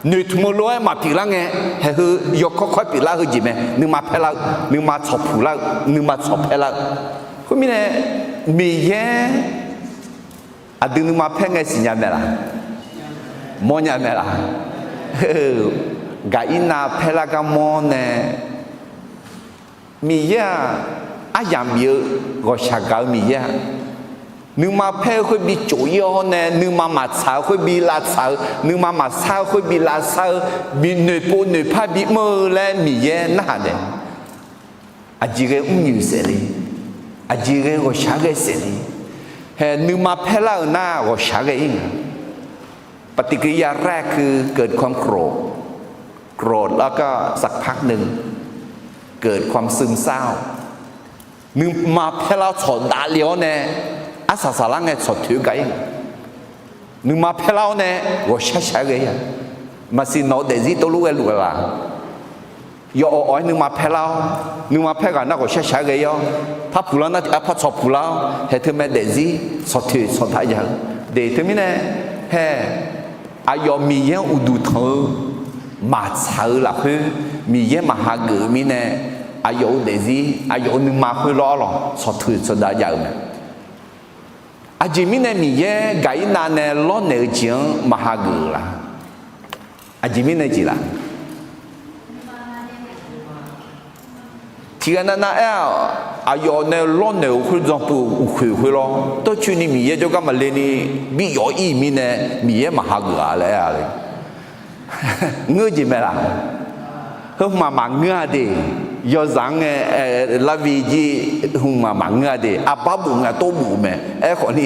noeqtmq-eu lof-aer maqpyeuf lar ngae, haeq heu yawkawr kawr-aer pyeuflar heu jeq mae. Nuima paer lar-eu, nuima tsawqpuq lar-eu, nuima tsawq paer lar-eu. Khoermirnae, Miqyaer aqdui nuima paer ngae siqnya mae laq? Mawrnya mae laq? Gaqirnav paer lar gar mawr nae, Miqyaer-aq, aryamq bif-eu ghawqshaq gaq-eu Miqyaer-aq, nuima paer-eu khoer bi cof-ir-awr nae, nuima maqtsaq-eu khoer bi lavtsaq-eu, nuima maqsar-eu khoer bi lavsar-eu, bi noeqpov noeqpar bimr-eu laer Miqyaer narhaq naeq. Aqjeq ghae mrnyoeq saef le? Aqjeq ghae ghawqshaq ghae saef le? Hae, nuima paer lar-euq nar ghawqshaq ghae-ir nga. ปฏิกิริยาแรกคือเกิดความโกรธ โกรธแล้วก็สักพักหนึ่ง เกิดความซึมเศร้า Nuima paer lar-awr tsawq dav le-awr nae, arsaq saqlar ngae tsawq toeq-eu gaq-ir. Nuima paer lar-awr nae ghawqshaq shaq-aer ghae-ir-a. Maqsiq nawq-eu daefzir tov lof ghae luf-a laq? Yawawq awq-aer nuima paer lar-awr, nuima paer ghaq nar ghawqshaq shaq-aer ghae-ir-awr, par puq lar nar tiq ghaq par tsawq puq lar-awr, haeq teu mae daefzir tsawq toeq tsawq dav ya-eu. De teumirnae, hae, aqyawf Miqyaer-anr uqduq tanq-eu maqtsaq-eu lafkhoer, Miqyaer maqhageuf-eu mirnae, aqyawf-euq daefzir, aqyawf-euq nuima khoerlof-aer lawq, sawqteuq tsawqdav jav-euq mae. Aqjeq mirnae Miqyaer Gaqirnav nae lawrnaeq-eu jeq-anr maqhageuf-euq la? Aqjeq mirnae jeq la? Tiqghaq navnav aer-aq, aqyawf nae lawrnaeq-euq khoer dzanpuv uqkhoeq khoerlawr, dawrcoeni Miqyaer jawrgar maqle ni bi yawf-ir-euq mirnae, Miqyaer maqhageuf-a laer aer-a le. Ngeur jeq mae laq? Heu hmq-aq maqngeur-a de. Yawzaq-anr ngae, larvi jir hmq-aq maqngeur-a de. Aqbar buf ngae aqtov buf mae. Aerkhawf ni,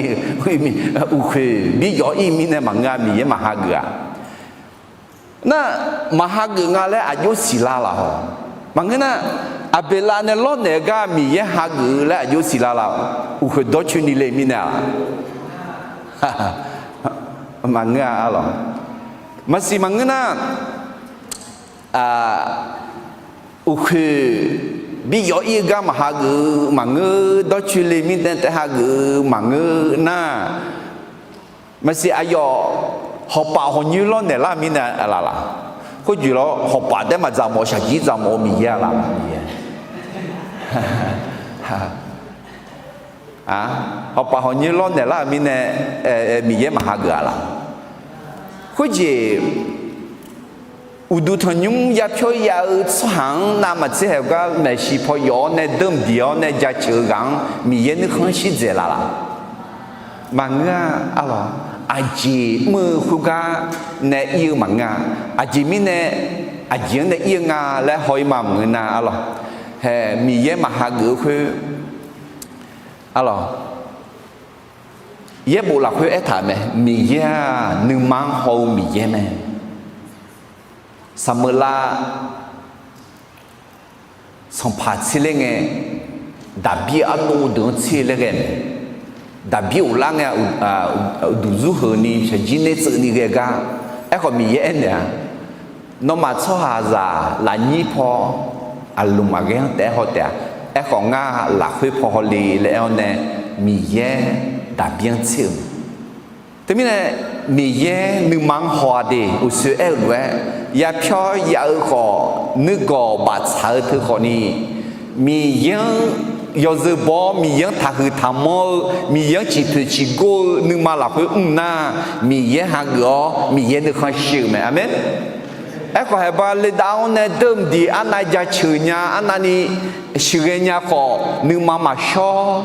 uqkhoeq bi yawf-ir-euq mirnae maqngeur-a, Miqyaer maqhageuf-a. Nar, maqhageuf nga laer aqjox siqlar laf haw. Maqngeur nar, Aqbeqlav nae lawrnaeq-eu gar Miqyaer hageuf-eu laer aqjox siqlar laf, uqkhoeq dawrcoeni le mirnae-aq, maqngeur-a arlawq. Maqsiq maqngeur nar, uqkhoeq bi yawf-ir-eu gar maqhageuf-eu maqngeur, dawrcoeni le mirnae taef hageuf-eu maqngeur nar, maqsiq aqyawf hawqpaf hawqnyoer lawrnaeq lar mirnae laf laq? Khoerjeq lawr, hawqpaf taef maqdzaq mawf, shaqjir dzaq mawf-eu Miqyaer-a laf? Miqyaer hawqpaf hawqnyoer lawrnaeq lar-euq mirnae, Miqyaer maqhageuf-a laf? Khoerjeq uqduq tanqnymr yapyawr ya-eu tsawrhaq-anr navmaqtser haeq gar maeqshi paw yawf-awr nae deuq mqdiq-awr nae jaceuq-eu ghaq-anr Miqyaer nuikhanr shir dzaeq laf laq? Maqngeur-a arlawq. Aqjeq mr-eu khoergar nae ir-eu maqngeur-a. Aqjeq mirnae, aqjeq-anr nae ir-eu nga laer haw-ir ma maqngeur nar arlawq. Hae, Miqyaer maqhageuf-eu khoer arlawq. Yaerbof lafkhoer aertaq-euq mae, Miqyaer-aq nuima-anr haw-eu Miqyaer mae. Saqmeuqlav sanqpaq tser ler ngae, Daqbir ardov deuq-anr tser laer ghae mae. Daqbir ghoflar ngae, uqduq zurheuq ni shaqjir nae tseuvni ghae gar. Aerkhawf Miqyaer aernaeq-a, nawmaf tsawrhaqzaq lafnyir paw aqlmq aqghaer-anr taef-aer haw taef-a. Aerkhawf ngar lafkhoer paw hawle laer aer-awr nae, Miqyaer Daqbir-anr tser-euq mae. Teumirnae, Miqyaer nuima-anr haw-a de, uqsoer aer-euq lof-aer, yapyawr ya-eu khawf, nuigawq baftsaq-eu teu khawf ni, Miqyaer-anr yawzeu baw-awr, Miqyaer-anr taqhuiq taqmanr-eu, Miqyaer-anr ciqpoeq ciqgor-eu nuima lafkhoer mr nar, Miqyaer hageuf-awr Miqyaer nuikhanr shir-euq mae. Aqmeq. Aerkhawf haeqba ledav-awr nae deuq mqdiq arnav jaceuq nya, arnavni sheuqghae nya khawf, nuima maqshawr,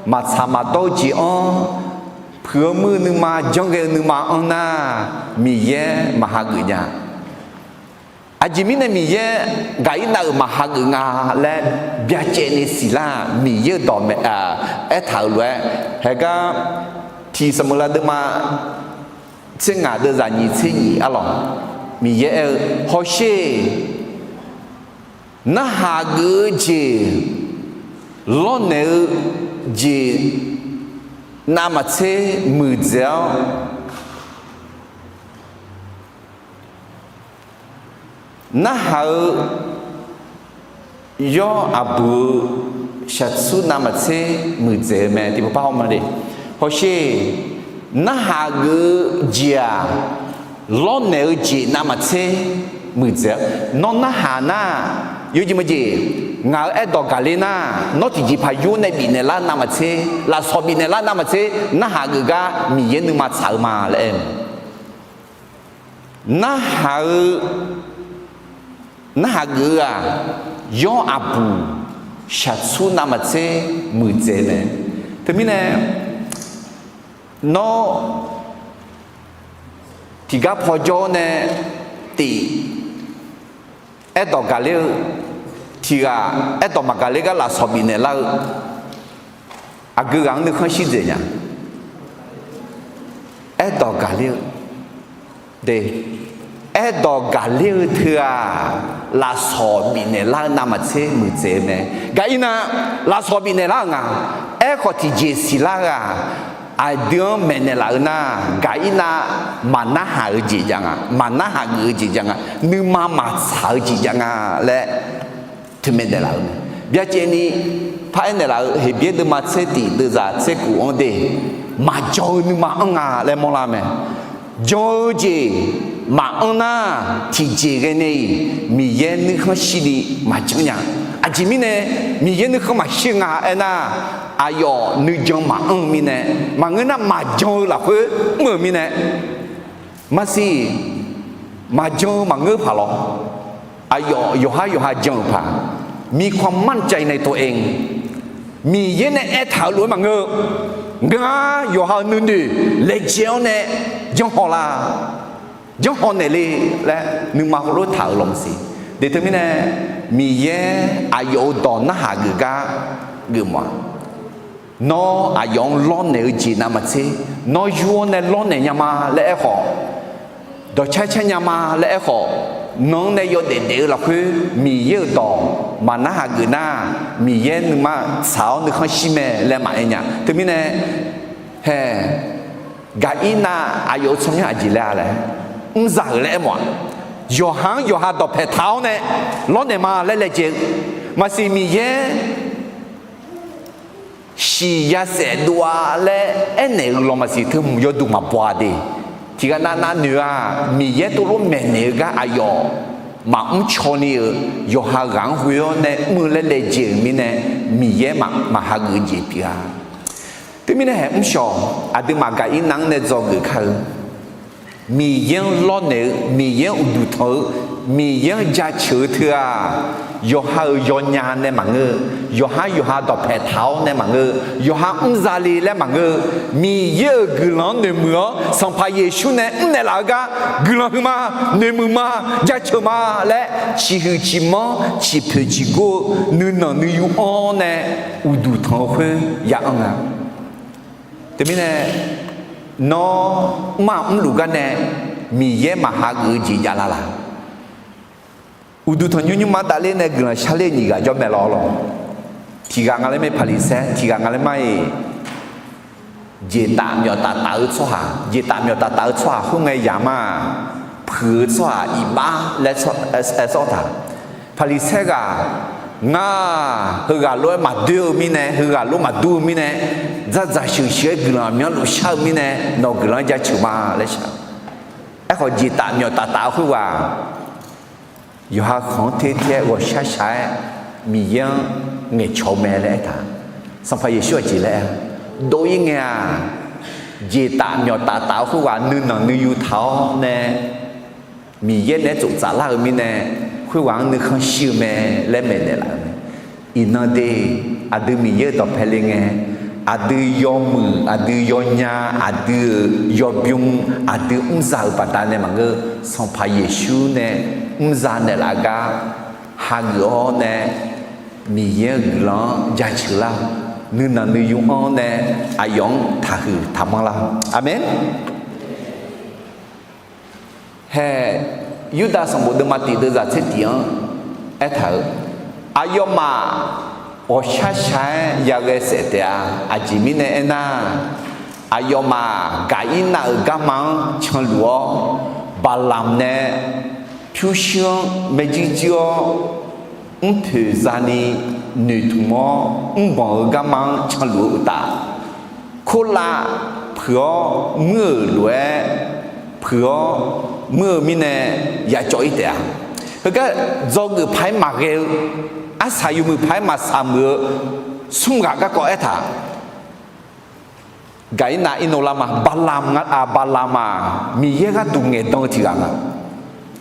maqtsaq maqdawr-eu jeq-anr, puiq-eu muir-eu nuima, janrghae-eu nuima anr nar, Miqyaer maqhageuf nya. Aqjeq mirnae Miqyaer Gaqirnav-euq maqhageuf nga laer byacaevni siqlar-aq, Miqyaer-euq dawq aertaq-euq lof-aer, haegar tiq Saqmeuqlav deuvma tser ngaq deuvzaq nyiq tser nyiq arlawq, Miqyaer aer-eu, hawsher, narhaq geuf-eu jeq, lawrnaeq-eu jeq navmaqtser muiqdzaeq-awr, narhaq-eu yawr aqbuq-eu shaqtsur navmaqtser muiqdzaeq-eu mae. Tiqpov par hawr ma le. Hawsher, narhaq geuf-eu jeq-aq, lawrnaeq-eu jeq navmaqtser muiqdzaeq-awr, nawr narhaq nar, yawjeq maqjeq, ngaq-euq aerdawq gaqler nar, nawr tiqjeqpaq yur nae bifnaeq lar navmaqtser, lafsawq bifnaeq lar navmaqtser, narhaq geuf gar Miqyaer nuima tsaq-eu ma laer aer-eu. Narhaq-eu, narhaq geuf-eu-aq, yawr aqbuq shaqtsur navmaqtser muiqdzaeq mae. Teumirnae, nawr tiqgar paw jawr-awr nae tif aerdawq gaqler-eu, tiqghaq aerdawq maqgaqler gar lafsawq bifnaeq lar-eu, aqgeu ghaq-anr nuikhanr shir dzaeq nya. Aerdawq gaqler-eu, de, aerdawq gaqler-eu teu-aq, lafsawq bifnaeq lar-eu navmaqtser muiqdzaeq-eu mae. Gaqirnav lafsawq bifnaeq lar-euq nga. Aerkhawf tiqjeq siqlar-eu-aq, aqdui-anr maeqnaeq laf-eu nar, Gaqirnav maqnarhaq-eu jeq jav nga, maqnarhaq geuf-eu jeq jav nga, nuima maqtsaq-eu jeq jav nga laer teumaeq daeqlaf-eu mae. Byacaevni paraer naeqlaf-eu Heqbyaer deuvma tser tif deuvzaq tser kuf-anr de, maqjan-eu nuima anr nga laer mawrlar mae. Jan-eu jeq maqanr nar, tiqjeq ghae nae-iq Miqyaer nuikhanr shirni maqjanr nya. Aqjeq mirnae Miqyaer nuikhanr maqshir nga aernar, aqyawf nuijan maqanr-eu mirnae, maqngeur nar maqjan-eu lafkhoer mr-euq mirnae, maqsiq, maqjan-eu maqngeur paq lawr. Aqyawf yawqhar yawqha jan-euq paq, มีความมั่นใจในตัวเอง Miqyaer nae aertaq-euq lof-aer maqngeur-eu, ngar yawqha-euq nuinoeq laejae-awr nae janrhaw la, janrhaw naeq le laer nuima heulof taq-euq lawq maqsiq. Deq teumirnae, Miqyaer aqyawf-euq dawq narhaq geuf gar geufmawf-a. Nawr aqyawf-anr lawrnaeq-eu jeq navmaqtser, nawr yur-awr nae lawrnaeq nya ma laer aerkhawf, dawqcar car nya ma laer aerkhawf, nan-anr nae yawdaef daef-eu lafkhoer Miqyaer-euq dawq maqnarhaq geuf nar, Miqyaer nuima tsaq-awr nuikhanr shir mae laer maqaer nya. Teumirnae, hae, Gaqirnav aqyawf-euq tsawrmyanr aqjeq laer-a laer, mrzaq-euq laer aermawf-aq, yawqha-anr yawqha dawqpaeq taq-awr nae lawrnaeq ma laer laejae-eu maqsiq, Miqyaer shiq yasaef dov-a laer aernaeq-eu lawq maqsiq, teu hmq yawduq maqbaw-a de. Tiqghaq navnav noeq-aq, Miqyaer tov lof maeqnaeq-eu gar aqyawf maqmr caw ni-euq, yawqha ghaq-anr ghoe-awr nae mr-eu laer laejae-euq mirnae, Miqyaer maq maqhageuf jeq pyeuf-a. Teumirnae haeq mrshawq, aqduimaf Gaqirnav-anr nae dzawgeuf kar-eu, Miqyaer-anr lawrnaeq-eu, Miqyaer-anr uqduq tanq-eu, Miqyaer-anr jaceuq-eu teu-aq, yawqha-euq yawnya nae maqngeur-eu, yawqha yawqha dawqpaeq taq-awr nae maqngeur-eu, yawqha mrzale laer maqngeur-eu, Miqyaer-euq guiqlanq-anr noeqmuiq-awr Sanqpaq Yeqsur nae mrnaeq laf-eu gar guiqlanq huiqma, noeqmuiq ma, jaceuq ma laer ciqhuiq ciqmanr ciqpoeq ciqgor-eu nuinanq nuiyu anr-awr nae uqduq tanq-eu khoer ya anr nga. Teumirnae, nawr mr-aq mrluf gar nae Miqyaer maqhageuf-eu jeq javlar laq? Uqduq tanqnymr nymrma davler nae guiqlanq sharler nyiq ghaq jawr mae lawr lawq. Tiqghaq nga laer mae Paqliqsaer, tiqghaq nga laer mar-iq jeqtaf myawf taftaf-eu tsawrhaq, jeqtaf myawf taftaf-eu tsawrhaq khoerngae yamar-aq, puiq-eu tsawrhaq iqbax laer aer sawr taq. Paqliqsaer ghaq, ngar heughaq lof-aer maqdoer-eu mirnae, heughaq lof maqdur-eu mirnae, dzardzaq sheuqsheuq-aer guiqlanq aqmyanluf shar-eu mirnae, nawq guiqlanq-anr jaceuq ma laer shar. Aerkhawf jeqtaf myawf taftaf-eu khoerghaq yawqha khanq-anr ter ter-aer ghawqshaq shaq-aer Miqyaer-anr ngaeqcawq-eu mae laer aertaq. Sanqpaq Yeqsur aqjeq laer aer, dov-ir ngae-aq, jeqtaf myawf taftaf-eu khoerghaq nuinanq nuiyu taq-awr nae Miqyaer naeq-aer tsoftsaf lar-eu mirnae, khoerghaq-anr nuikhanr shir-eu mae laer maeqnaeq laf-eu mae. Iqnan de, aqdui Miqyaer-euq dawqpae le ngae, aqdui yawmuiq, aqdui yawnya, aqdui-euq yawbymr, aqdui mrzaq-euq baqdanae maqngeur, Sanqpaq Yeqsur nae mrzaq naeqlaf gar hageuf-awr nae, Miqyaer-euq guiqlanq-anr jaceuq lar, nuinanq nuiyu anr-awr nae aqyawf-anr taqhuiq taqmanr lar. Aqmeq. Hae, Yurdav sanqbof deuvma tiq deuvzaq tser tiq-anr aertaq-euq, aqyawfmaf ghawqshaq shaq-aer yaghae saef taef-a. Aqjeq mirnae aernar, aqyawfmaf Gaqirnav-euq garma-anr canluf-awr, Baqlamq nae pyurshuir-anr maerjuir juir-awr, mrpoeq zani noeqtmq-awr mrbanq-eu garma-anr canluf-eu uqtaf, korlav puiq-awr muir-euq lof-aer puiq-awr muir-eu mirnae yacawv-ir taef-a. Heugar dzawgeuf paq-aer maqghae-eu, arsaq yawmuiq paq-aer maqsaq muiq-eu smr ghaq garkawv aertaq. Gaqirnav irnov lar ma. Baqlamq nga, Baqlamq-aq, Miqyaer gharduq ngaeqdan-eu tiq ghaq nga.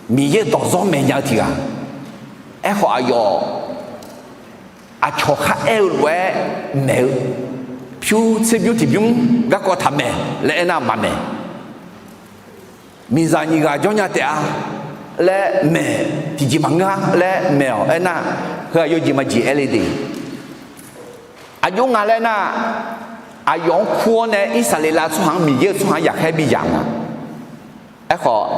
Miqyaer-euq dawqzawr maeqnya-eu tiq ghaq. Aerkhawf aqyawf aqcawq kharaer-eu lof-aer maeq-eu, pyur tserbymr tiqbymr garkawv taqmaeq laer aernar maqmaeq. Miqzaq nyiq ghaq jawrnya taef-a laer maeq, tiqjeq maqngeur-a laer maeq-awq. Aernar, heu-aq yawjeq maqjeq aer le de. Aqjox nga laer nar, aqyawf-anr kur-awr nae Irsaqleqlav tsawrhaq-anr Miqyaer-euq tsawrhaq-anr yaqkhaer bi yamq nga. Aerkhawf,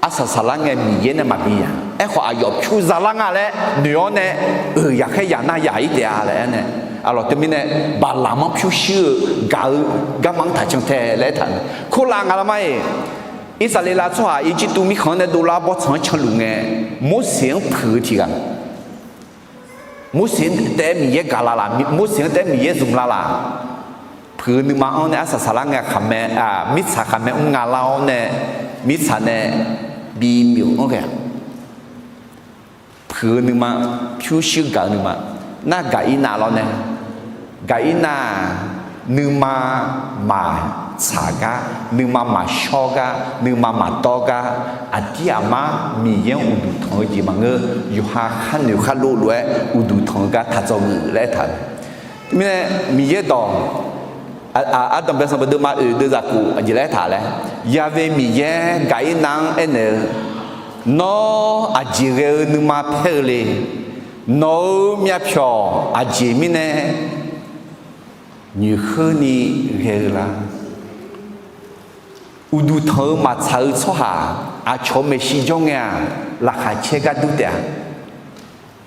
arsaq saqlar ngae Miqyaer nae maqbi yamq. Aerkhawf aqyawf pyur zalar nga laer noeq-awr nae, euq yaqkhaer yaq nar yaq-ir taef-a laer aer nae, aqlawq teumirnae Baqlamq-anr pyurshuir-eu gaq-eu garma-anr taqcan tae laer aertaq-eu. Korlav nga lar mar-iq, Irsaqleqlav tsawrhaq Irjirtuv mirkhanq-anr nae dovlar bawrtsanq-anr canluf ngae, Morseq-anr puiq-eu tiq ghaq. Morseq taef-aer Miqyaer gaq la laq? Morseq-anr taef-aer Miqyaer zmq la laq? Puiq-eu nuima-anr nae arsaq saqlar ngae khaqmae, mirtsaq khaqmae mr nga lar-awr nae, mirtsaq nae bimyuf-anr ghae-aq, puiq-eu nuima, pyurshuir gaq-eu nuima, nar Gaqirnav lawr nae, Gaqirnav-aq, nuima maqtsaq gar, nuima maqshawr gar, nuima maqdawr gar, aqdir aqmar Miqyaer-anr uqduq tanq-eu jeq maqngeur. Yawqha khar noeq khar lov lof-aer uqduq tanq-eu gar taq dzawgeuf laer aertaq-euq mae. Mirnae Miqyaer dawq, Ardanqbae sanqbof deuvma oeq deuvzaq kof aqjeq laer aertaq laer, Ya've Miqyaer Gaqirnav-anr aernaeq-eu, Nawr aqjeq ghae-eu nuima paer-eu le. Nawq-euq myavpyawq aqjeq mirnae nyoeqkheurni ghae-eu la? Uqduq tanq-eu maqtsaq-eu tsawrhaq aqcawq-euq maeqshi jawr ngae-aq, laqkhaq caer gar dur taef-a.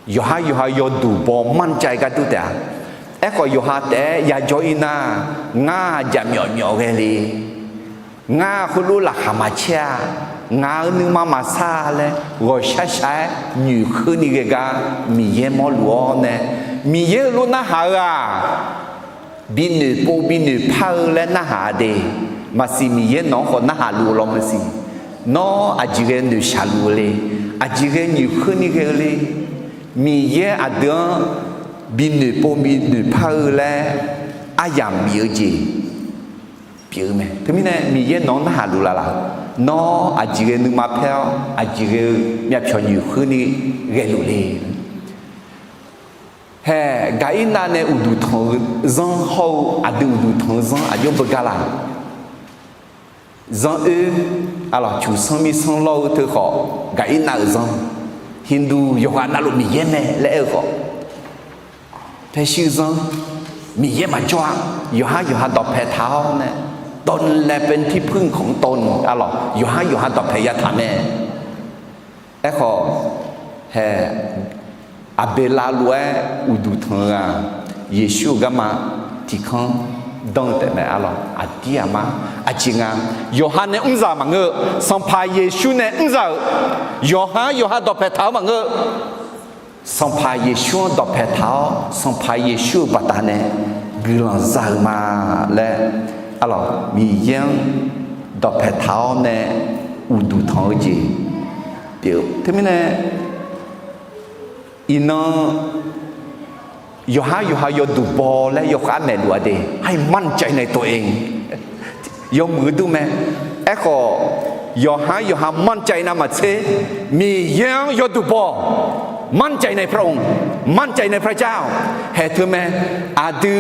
Yawqhar yawqha yawduq baw manrcav-eu gar dur taef-a. Aerkhawf, yawqha taef-aer yajawr-ir nar, ngar jaqmyawf myawf ghae le. Ngar khoerlof laqkhaq maqcaer-a. Ngaq-euq nuima maqsar laer ghawqshaq shaq-aer nyoeqkheurni ghae gar Miqyaer mawrluf-awr nae, Miqyaer heulof narhaq-eu-aq, binoeq pov binoeq par-eu laer narhaq-a de. Maqsiq, Miqyaer nawq-anr khawf narhaq luf-eu lawr maqsiq. Nawr aqjeq ghae noeqshaq luf-eu le? Aqjeq ghae nyoeqkheurni ghae-eu le? Miqyaer aqdui-anr binoeq pov binoeq par-eu laer aryamq bif-eu jeq pyeuf-eu mae. Teumirnae Miqyaer nawq-anr narhaq luf laf laf? Nawr aqjeq ghae nuima paer-awr, aqjeq ghae-eu myavpyawq nyoeqkheurni ghaeluf le? Hae, Gaqirnav nae uqduq tanq-eu zanr hawr-eu aqdui uqduq tanq-eu zanr aqjox beugar laf? Zanr oer, arlawq, cuqsanr mirsanr lawr-eu teu khawf, Gaqirnav-euq zanr, Hindu yawqghaq navluf Miqyaer mae laer aer-eu khawf, paer shir-eu zanr, Miqyaer maqjawr-a. Yawqhar yawqha dawqpae taq-awr nae, ตนและเป็นที่พึ่งของตน arlawq, yawqhar yawqha dawqpae yataq mae. Aerkhawf, hae, Aqbeqlav lof-aer uqduq tanq-eu-aq, Yeqsur-euq garma tiqkanr danr-eu taef mae, arlawq. Aqdir aqmar aqjeq nga, yawqha nae mrzaq maqngeur-eu, Sanqpaq Yeqsur nae mrzaq-euq, yawqhar yawqha dawqpae taq-awr maqngeur-eu, Sanqpaq Yeqsur-anr dawqpae taq-awr, Sanqpaq Yeqsur-euq baqdanae guiqlanq za-eu ma laer, arlawq, Miqyaer-anr dawqpae taq-awr nae uqduq tanq-eu jeq pyeuf-eu. Teumirnae iqnan yawqhar yawqha yawduq baw laer yawkhav maeqluf-a de, ให้มั่นใจในตัวเอง yawmuiq-eu dur mae. Aerkhawf, yawqhar yawqha มั่นใจ navmaqtser, Miqyaer-anr yawduq baw, มั่นใจในพระองค์ มั่นใจในพระเจ้า hae teu mae. Aqdui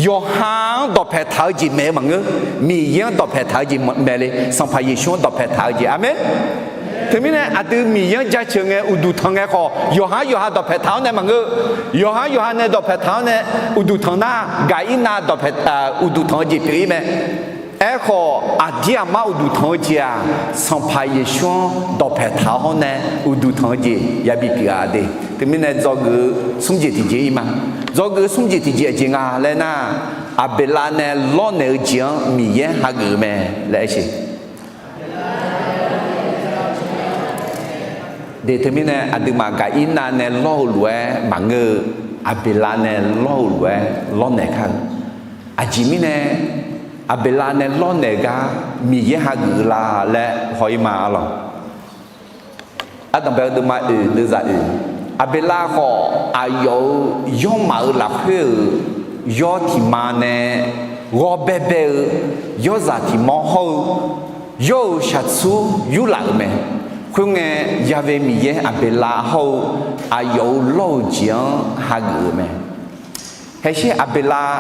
yawqha-anr dawqpae taq-eu jeq maeq-eu maqngeur, Miqyaer-anr dawqpae taq-eu jeq maeq le, Sanqpaq Yeqsur-anr dawqpae taq-eu jeq. Aqmeq. Teumirnae aqdui Miqyaer-anr jaceuq ngae uqduq tanq ngae khawf, yawqhar yawqha dawqpae taq-awr nae maqngeur, yawqhar yawqha nae dawqpae taq-awr nae uqduq tanq nar, Gaqirnav dawqpae, uqduq tanq-eu jeq pyeuf-ir mae. Aerkhawf, aqdir aqmar uqduq tanq-eu jeq-aq, Sanqpaq Yeqsur-anr dawqpae taq-awr hawr nae uqduq tanq-eu jeq yabi pyeuf-a de. Teumirnae dzawgeuf-eu smr jeq tiqjeq-ir ma. Dzawgeuf-eu smr jeq tiqjeq aqjeq nga laer nar, Aqbeqlav nae lawrnaeq-eu jeq-anr Miqyaer hageuf-eu mae laer aer-eu. De teumirnae aqduimaf Gaqirnav nae lawr-eu lof-aer maqngeur-eu, Aqbeqlav nae lawr-eu lof-aer lawrnaeq kar-eu. Aqjeq mirnae Aqbeqlav nae lawrnaeq gar Miqyaer hageuf-eu la laer haw-ir ma, arlawq. Ardanqbae-eu deuvma oeq deuvzaq oeq, Aqbeqlav khawf, aqyawf-euq yawrmaf-euq lafkhoer-euq yawr tiq ma nae ghawbaebae-eu yawrzaq tiq mawr hawr-eu yawr-euq shaqtsur yurlaf-euq mae. Khoerngae, Ya've Miqyaer Aqbeqlav hawr-eu aqyawf-euq lawr-eu jeq-anr hageuf-euq mae. Haesher Aqbeqlav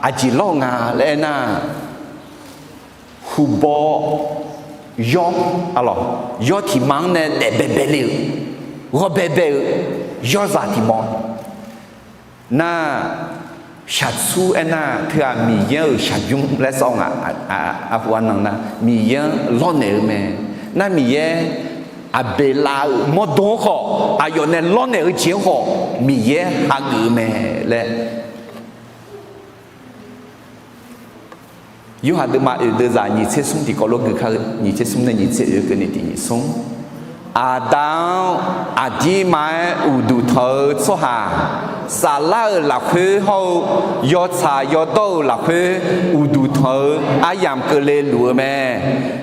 aqjeq lawr-eu nga laer aernar, huqbaw yawr, arlawq, yawr tiq ma-anr nae daef baebae le-euq, ghawbaebae-eu yawrzaq tiq mawr. Nar, shaqtsur aernar teughaq Miqyaer-euq shaqbymr laer sawr nga, arhu arnan nar Miqyaer-anr lawrnaeq-eu mae. Nar Miqyaer Aqbeqlav-euq mawrdo-anr khawf aqyawf nae lawrnaeq-eu jeq-anr khawf Miqyaer hageuf-eu mae laer Yorhaq deuvma oeq deuvzaq nyiq tser smr tiqkawv lof gui kar-eu, nyiq tser smr nae nyiq tser oeq keuvni tiq nyiq smr. Aqda-anr aqdirma-aer uqduq tanq-eu tsawrhaq Saflar-euq lafkhoer hawr-eu yawtsaq yawdawr-euq lafkhoer uqduq tanq-eu aryamq keuvle luf-eu mae.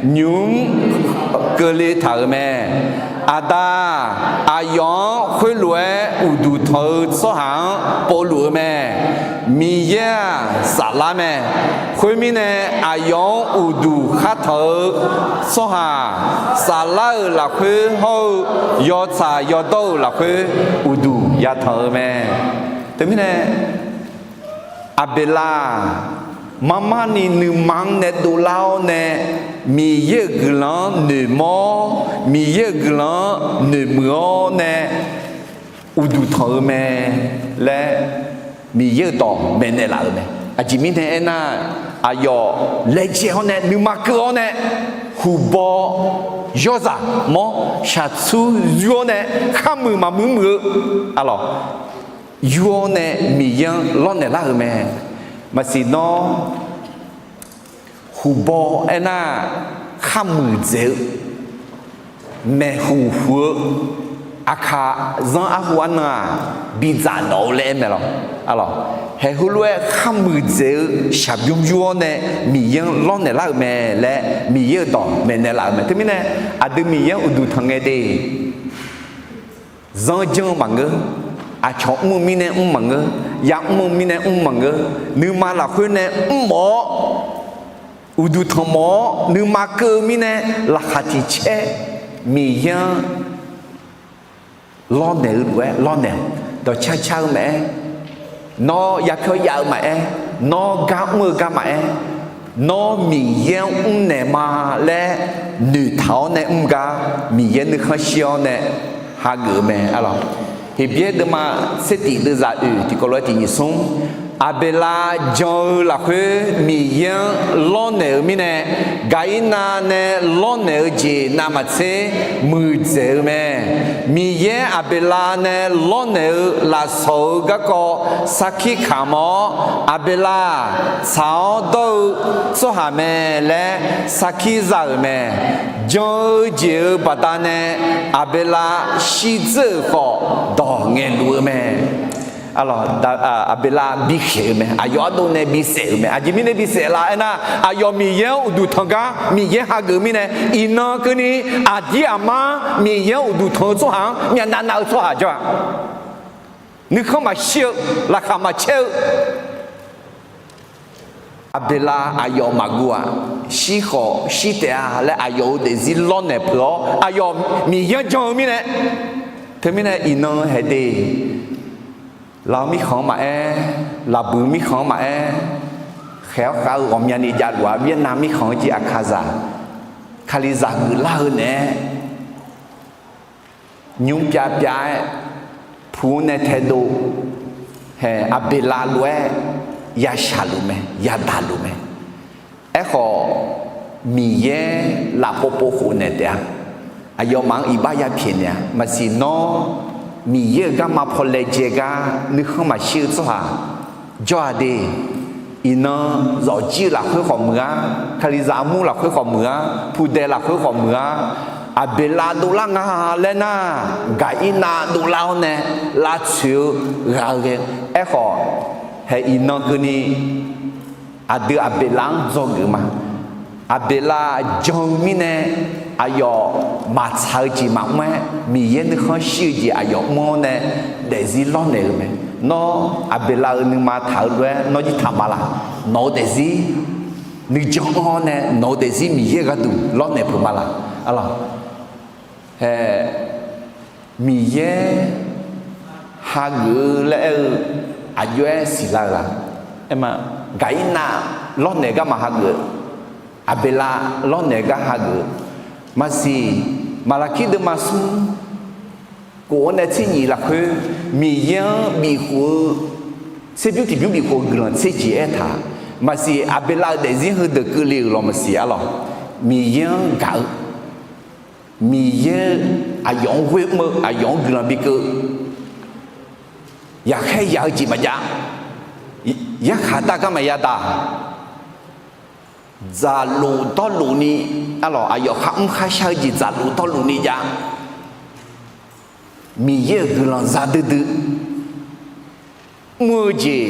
Nymq-mr keuvle taq-euq mae. Aqda, aqyawf-anr khoerlof-aer uqduq tanq-eu tsawrhaq-anr povluf-eu mae. Miqyaer-aq saflar mae. Khoermirnae, aqyawf-anr uqduq khar tanq-eu tsawrhaq, saflar-euq lafkhoer hawr-eu yawtsaq yawdawr-euq lafkhoer uqduq yatanq-eu mae. Teumirnae, Aqbeqlav-aq, marmarni nuima-anr nae dovlar-awr nae, Miqyaer-euq guiqlanq-anr noeqmawr-awr, Miqyaer-euq guiqlanq-anr noeqmuiq-awr nae uqduq tanq-eu mae laer Miqyaer-euq dawq maeqnaeq laf-euq mae. Aqjeq mirnae aernar, aqyawf laejae-awr nae nuima keuv-awr nae, huqbaw yawrzaq mawr shaqtsur yur-awr nae kharmuiq maqmuiq muiq-eu, arlawq, yur-awr nae Miqyaer-anr lawrnaeq lar-euq mae. Maqsiq nawr, huqbaw aernar, kharmuiq dzaeq-eu, maeqhuq huq-eu, aqkaq zanr arhu arnan-aq, bidzaq dawq-eu laer aer mae lawq. Arlawq, haeq heulof-aer kharmuiq dzaeq-eu shaqbymr yur-awr nae Miqyaer-anr lawrnaeq lar-euq mae laer Miqyaer-euq dawq maeqnaeq laf-euq mae. Teumirnae, aqdui Miqyaer-anr uqduq tanq ngae de, zanr janr-eu maqngeur. Aqcawq mr-eu mirnae mr maqngeur. Ya mr-eu mirnae mr maqngeur. Nuima lafkhoer nae mrmawf-awr, uqduq tanqmawf-awr nuima keuv-eu mirnae, laqkhaq tiq caer Miqyaer-anr lawrnaeq-eu lof-aer lawrnaeq-awq. Dawqcar car-eu maqaer, nawr yapyawr yav-eu maqaer, nawr gar mr-eu gar maqaer, nawr Miqyaer-anr mrnaeq ma laer noeqtaq-awr nae mr gar, Miqyaer nuikhanr shir-awr nae hageuf-eu mae, arlawq. Heqbyaer deuvma tser tiq deuvzaq oeq tiqkawv lof-aer tiq nyiq smr, Aqbeqlav jan-eu lafkhoer Miqyaer-anr lawrnaeq-eu mirnae, Gaqirnav nae lawrnaeq-eu jeq navmaqtser muiqdzaeq-eu mae. Miqyaer Aqbeqlav nae lawrnaeq-eu lafsawq-eu garkawv sarkir kamq-awr, Aqbeqlav-aq, tsaq-awr dawr-eu tsawrhaq mae laer sarkir za-euq mae. Jan-eu jeq-euq baqdanae Aqbeqlav shirdzeur-euq khawf dawq ngaeqluf-eu mae. Aqbeqlav bikhaeq-eu mae. Aqyawf ardov nae bisaef-euq mae. Aqjeq mirnae bisaef la aernar, aqyawf Miqyaer-anr uqduq tanq gar Miqyaer hageuf mirnae, iqnan keuvni aqdir aqmar Miqyaer-anr uqduq tanq-eu tsawrhaq-anr myavnav nav-eu tsawrhaq jawr-a. Nuikhanr maqshir-eu, laqkhaq maqcaer-eu, Aqbeqlav aqyawf maqguv-aq, shir khawf shir taef-a laer aqyawf-euq daefzir lawrnaeq peuq-awr, aqyawf Miqyaer-anr jan-eu mirnae, teumirnae iqnan haeq de, Lav-eu mirkhanq-anr maqaer, Laqbuiq mirkhanq-anr maqaer, khaeq-awr khav-eu ghawqmyani javluf-a, Vietnam mirkhanq-anr jir Aqkaqzaq, Kalizaq geuflar-eu naeq-aer nymr pyav pyav-aer pu-anr nae taedov, haeq Aqbeqlav lof-aer yashaq luf mae, yadaq luf mae. Aerkhawf, Miqyaer lafpov pov khofnaeq taef-a. Aqyawfmaf-anr iqbax yapyaeq naeq-a. Maqsiq nawr, Miqyaer-euq garma paw laejae gar nuikhanr maqshir-eu tsawrhaq jawr-a de. Iqnan zawqjir-eu lafkhoer khawf muiq-ar, Kalizaq armur lafkhoer khawf muiq-ar, pudae lafkhoer khawf muiq-ar, Aqbeqlav dovlar nga laer nar, Gaqirnav dovlar-awr nae lavtsoeq-eu ghaq-eu ghae. Aerkhawf, haeq iqnan keuvni aqdui Aqbeqlav-anr dzawgeuf ma. Aqbeqlav jan-eu mirnae aqyawf maqtsaq-eu jeq maqmr-aer, Miqyaer nuikhanr shir-eu jeq aqyawf mr-awr nae daefzir lawrnaeq-eu mae. Nawr Aqbeqlav-euq nuima taq-eu lof-aer nawr jir taq ma laq? Nawq-eu daefzir nuijan anr-awr nae nawq-eu daefzir Miqyaer gharduq lawrnaeq peuq ma laq? Arlawq, haeq Miqyaer hageuf-eu laer aer-eu aqjox-aer siqlar-eu la? Aerma, Gaqirnav lawrnaeq garma hageuf-eu, Aqbeqlav lawrnaeq gar hageuf-eu. Maqsiq, Maqlaqkir deuvma smr kof-anr nae tser nyiq lafkhoer, Miqyaer-anr bifkhof-eu, tserbymr tiqbymr bifkhof-eu guiqlanq tser jeq aertaq. Maqsiq, Aqbeqlav-euq daefzir heudeuq keuvle-euq lawq maqsiq arlawq. Miqyaer-anr gaq-eu, Miqyaer aqyawf-anr ghoer mr-eu, aqyawf-anr guiqlanq bikeuv, yaqkhaer yaq-eu jeq maqjav, yarkhaq dar gar maqya daq, dzaqlof dawrluf ni, arlawq, aqyawf kharmr kharshar-eu jeq dzaqlof dawrluf ni jav, Miqyaer-euq guiqlanq za duidui, mr-eu jeq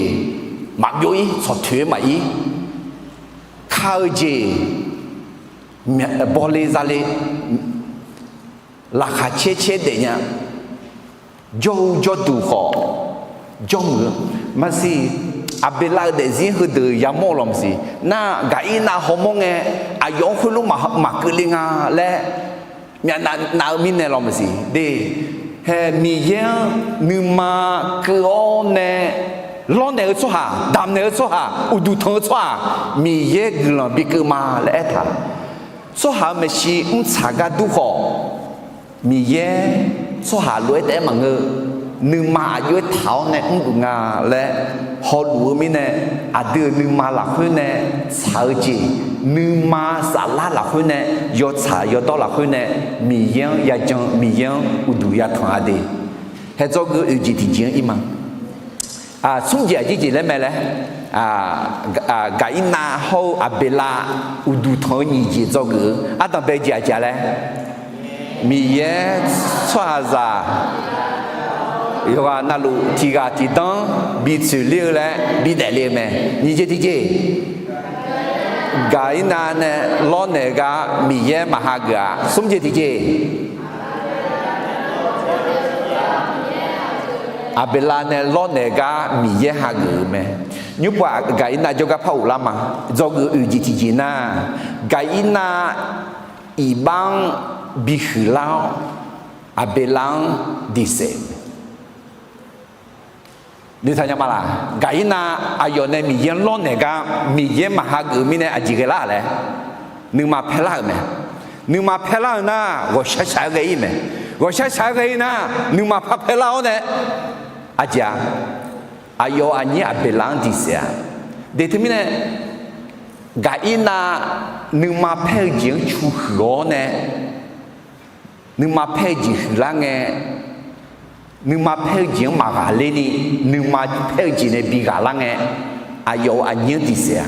maqbyov-ir, tsawqtoeq-aer maqir, ka-eu jeq bawle zale, laqkhaq caer caer daefnya, jawr-eu jawrduq khawf jawrmuiq-eu. Maqsiq, Aqbeqlav-euq daefzir heudeuq yamawr-eu lawq maqsiq. Nar Gaqirnav hawmawr ngae, aqyawf-anr khoerlof maqkeuvle nga laer myavnav nav-eu mirnae lawq maqsiq. De, hae Miqyaer-anr nuima keuv-awr nae lawrnaeq-eu tsawrhaq, damqnaeq-eu tsawrhaq, uqduq tanq-eu tsawrhaq, Miqyaer guiqlanq bikeuv ma laer aertaq. Tsawrhaq-euq maeqshi mrtsaq gar dur khawf, Miqyaer tsawrhaq lof-aer taef-aer maqngeur, nuima aqjox-aer taq-awr nae mrluf nga laer hawluf-eu mirnae, aqdui-euq nuima lafkhoer nae tsaq-eu jeq, nuima saflar lafkhoer nae, yawtsaq yawdawr lafkhoer nae, Miqyaer-anr yajan, Miqyaer-anr uqduq yatanq-a de. Hae dzawgeuf oeq jeq tiqjeq-anr ir ma. Smr jeq aqjeq jeq laer mae laer, Gaqirnav hawr-eu Aqbeqlav uqduq tanq-eu nyiq jeq dzawgeuf-eu ardanq bae jeq aqjeq-a laer, Miqyaer tsawrhaqzaq yawqghaq navluf tiqghaq tiqdanr bi tsoeqler-eu laer bidaef le-eu mae. Nyiq jeq tiqjeq, Gaqirnav nae lawrnaeq gar Miqyaer maqhageuf-a. Smr jeq tiqjeq, Aqbeqlav nae lawrnaeq gar Miqyaer hageuf-eu mae. Nymrpov Gaqirnav jawrgar par ghoflar ma. Dzawgeuf oeq jeq tiqjeq nar, Gaqirnav iqbax-anr bihuiq lar-awr, Aqbeqlav-anr diqsaef-eu mae. Noeqtaq nya ma laq? Gaqirnav aqyawf nae Miqyaer-anr lawrnaeq gar Miqyaer maqhageuf-eu mirnae aqjeq ghae lar-aq laer, nuima paer lar-euq mae. Nuima paer lar-eu nar, ghawqshaq shaq-aer ghae-ir mae. Ghawqshaq shaq-aer ghae-ir nar, nuima par paer lar-awr nae, aqjeq-a, aqyawf-euq aqnyir Aqbeqlav-anr diqsaef-a. De teumirnae, Gaqirnav nuima paer-eu jeq-anr cu huiq-awr nae, nuima paer-eu jeq huiqlar ngae, nuima paer-eu jeq-anr maqghaqler ni, nuima paer-eu jeq nae bi ghaqlar ngae, aqyawf-euq aqnyir-anr diqsaef-a.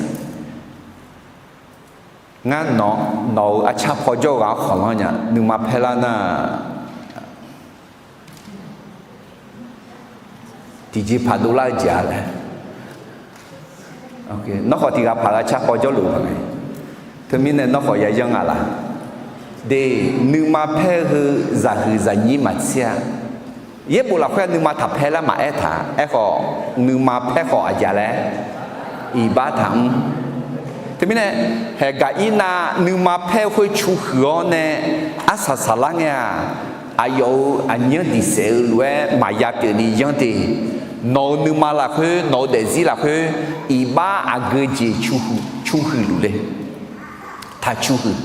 Ngar nawq-eu arcar paw jawr-eu ghaq-anr khanqlanr nya, nuima paer lar nar, tiqjeqpaq dovlar-eu jeq-a laer. Nawr khawf tiqghaq paq-eu arcar paw jawrluf-eu paq ngae, teumirnae nawr khawf yayanr nga laq? De, nuima paer-eu heu zaqhuiq zaqnyir maqtser-a. Yaerbof lafkhoer nuima taq paer lar maqaer taq. Aerkhawf, nuima paer khawf aqjeq laer, iqbax taqmr. Teumirnae, haeq Gaqirnav nuima paer-eu khoer cu huiq-awr nae arsaq saqlar ngae-aq, aqyawf-euq aqnyir-anr diqsaef-eu lof-aer maqya pyeuf ni yanr de. Nawq-euq nuima lafkhoer, nawq-euq daefzir lafkhoer, iqbax aqgeu jeq cu huiq luf le. Taq cu huiq.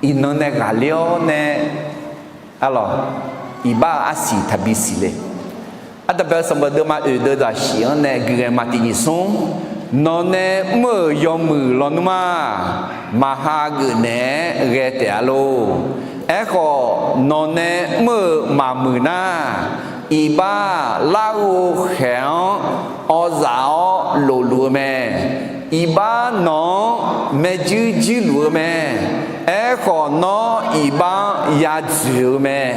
Iqnan nae ghaqler-awr nae, arlawq, iqbax-euq arsiq taqbi siq le. Ardanqbae-eu sanqbof deuvma oeq deuv zaqsiq-anr nae gui ghae ma. Tiq nyiq smr, nawq nae mr-euq yawmuiq lawnmr-a, maqha geuf naeq-aer ghae taef-a lor. Aerkhawf, nawq nae mr-euq maqmuiq nar, iqbax larghov khaeq-anr awzaf-awr lofluf-eu mae. Iqbax nawq-anr maerjuir juirluf-eu mae. Aerkhawf, nawr iqbax-anr yadzoeq-eu mae.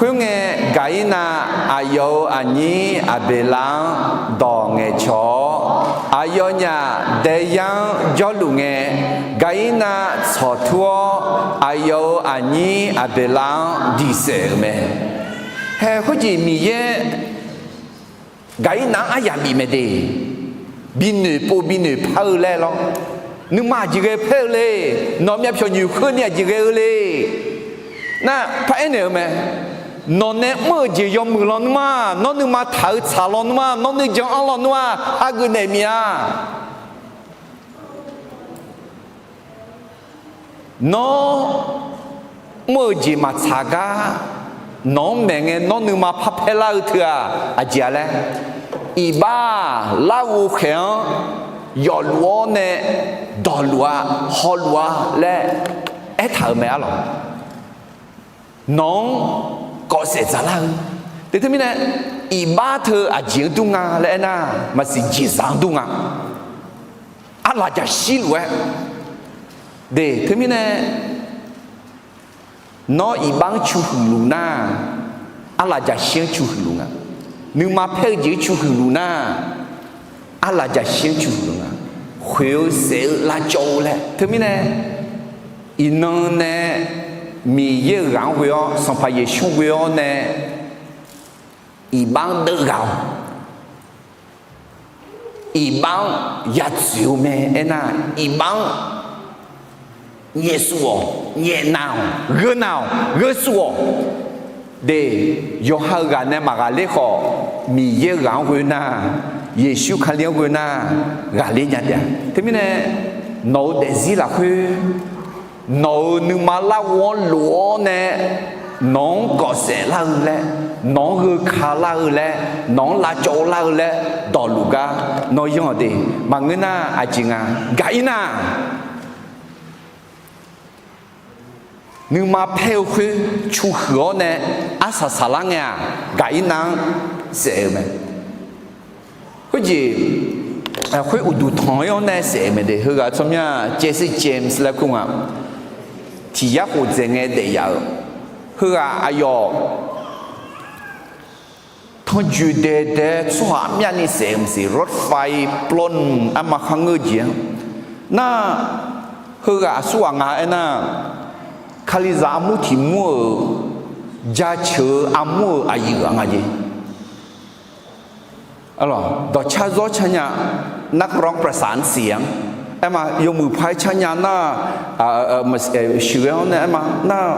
Khoerngae, Gaqirnav aqyawf-euq aqnyir Aqbeqlav-anr dawq ngaeqcawq-awr, aqyawfnyaf daeyar-anr jawrluf ngae, Gaqirnav tsawqtur-awr, aqyawf-euq aqnyir Aqbeqlav-anr diqsaef-euq mae. Haeq khoerjeq Miqyaer Gaqirnav-anr aryamq bif mae de. Binoeq pov binoeq par-eu laer lawr. Nuima aqjeq ghae paer-eu le. Nawq myavpyawq nyoeqkhoer ni aqjeq ghae-eu le. Nar, par aernaeq-eu mae. Nawq nae mr-euq jeq yawmuiq lawnmr-a, nawr nuima taq-eu tsaq lawnmr-a, nawr nuijan anr lawnmr-a, hageuf naeq mif-a. Nawr mr-eu jeq maqtsaq gar, nawq-anr maeq ngae nawr nuima parpaer lar-eu teu-aq, aqjeq-a laer, iqbax-aq larghov khaeq-anr yawfluf-awr nae dawqluf-a, hawluf-a laer aertaq-euq mae arlawq. Nawq-anr kawfsaef dzaqlar-eu. Te teumirnae, iqbax teu aqjeq-anr dur nga laer aernar, maqsiq jeqzaq-anr dur nga. Arlaqjaqshir luf-aer. De teumirnae, nawr iqbax-anr cu huiqluf nar, arlaqjaqshir-anr cu huiqluf nga. Nuima paer-eu jeq-anr cu huiqluf nar, arlaf jaqshir-anr cu huiq nga. Khoeq-eu saef-eu lavcawv-eu laer. Teumirnae, iqnan nae Miqyaer-euq ghaq-anr ghoe-awr, Sanqpaq Yeqsur ghoe-awr nae iqbax-anr deuvghaq-awq. Iqbax-anr yadzoeq-eu mae. Aernar, iqbax-anr nyaefsuf-awq, nyaefnav-awq, gheunav-awq, gheusuf-awq. De, yawqha-euq ghaq nae maqghaqler khawf, Miqyaer-euq ghaq-anr ghoe nar, Yeqsur Kali-anr ghoe nar, ghaqler nya taef-a. Teumirnae, nawq-euq daefzir lafkhoer, nawq-euq nuima larghov-anr lof-awr nae, nawq-anr kawfsaef lar-eu laer, nawq-anr gheuka lar-eu laer, nawq-anr lavcawv lar-eu laer dawqluf gar nawr yanr-awq de. Maqngeur nar aqjeq nga. Gaqirnav nuima paer-eu khoer cu huiq-awr nae arsaq saqlar ngae-aq, gaqirnav-anr saef-eu mae. Khoerjeq, khoer uqduq tanq-ir-awr nae saef-eu mae de. Heughaq tsawrmyanr Jesse James laer kur nga. Tiq yar khof dzaeq ngae daef yaf-euq. Heughaq aqyawf tanrjoeq daeq daeq tsawrhaq armyavni saef-eu maqsiq, รถไฟปล้น arma kharngeur jeq-anr. Nar, heughaq aqsurghaq nga aernar, Kalizaq armur tiq mur-euq jaceuq-eu armur-euq aqyuif-aq nga jeq. Dawqcar zawr car nya, นักร้องประสานเสียง-anr, aerma yawmuiq par-aer car nya nar, sheuqghae-awr nae aerma nar,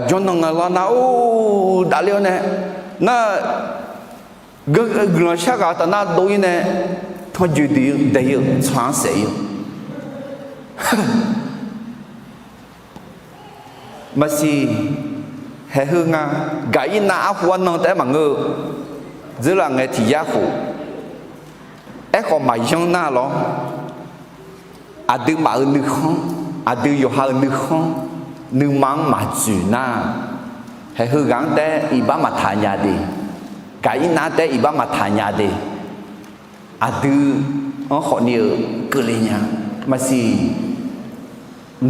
jawrnan nga lar nar, or, davler-awr nae nar, guiqlanq shar ghaq taf nar dov-ir nae, tanrjoeq daeq-eu tsawrhaq-anr saef-ir-eu maqsiq. Haeq heu nga. Gaqirnav arhu arnan taef-aer maqngeur-eu, dzeurlaf ngae tiq yar khof. Aerkhawf maqyanr nar lawr, aqduimaf-euq nuikhanr, aqdui yawqha-euq nuikhanr, nuima-anr maqdzoeq nar, haeq heughaq-anr taef-aer iqbax maqtaq nya de. Gaqirnav taef-aer iqbax maqtaq nya de. Aqdui-anr khawfni-eu keuvle nya maqsiq.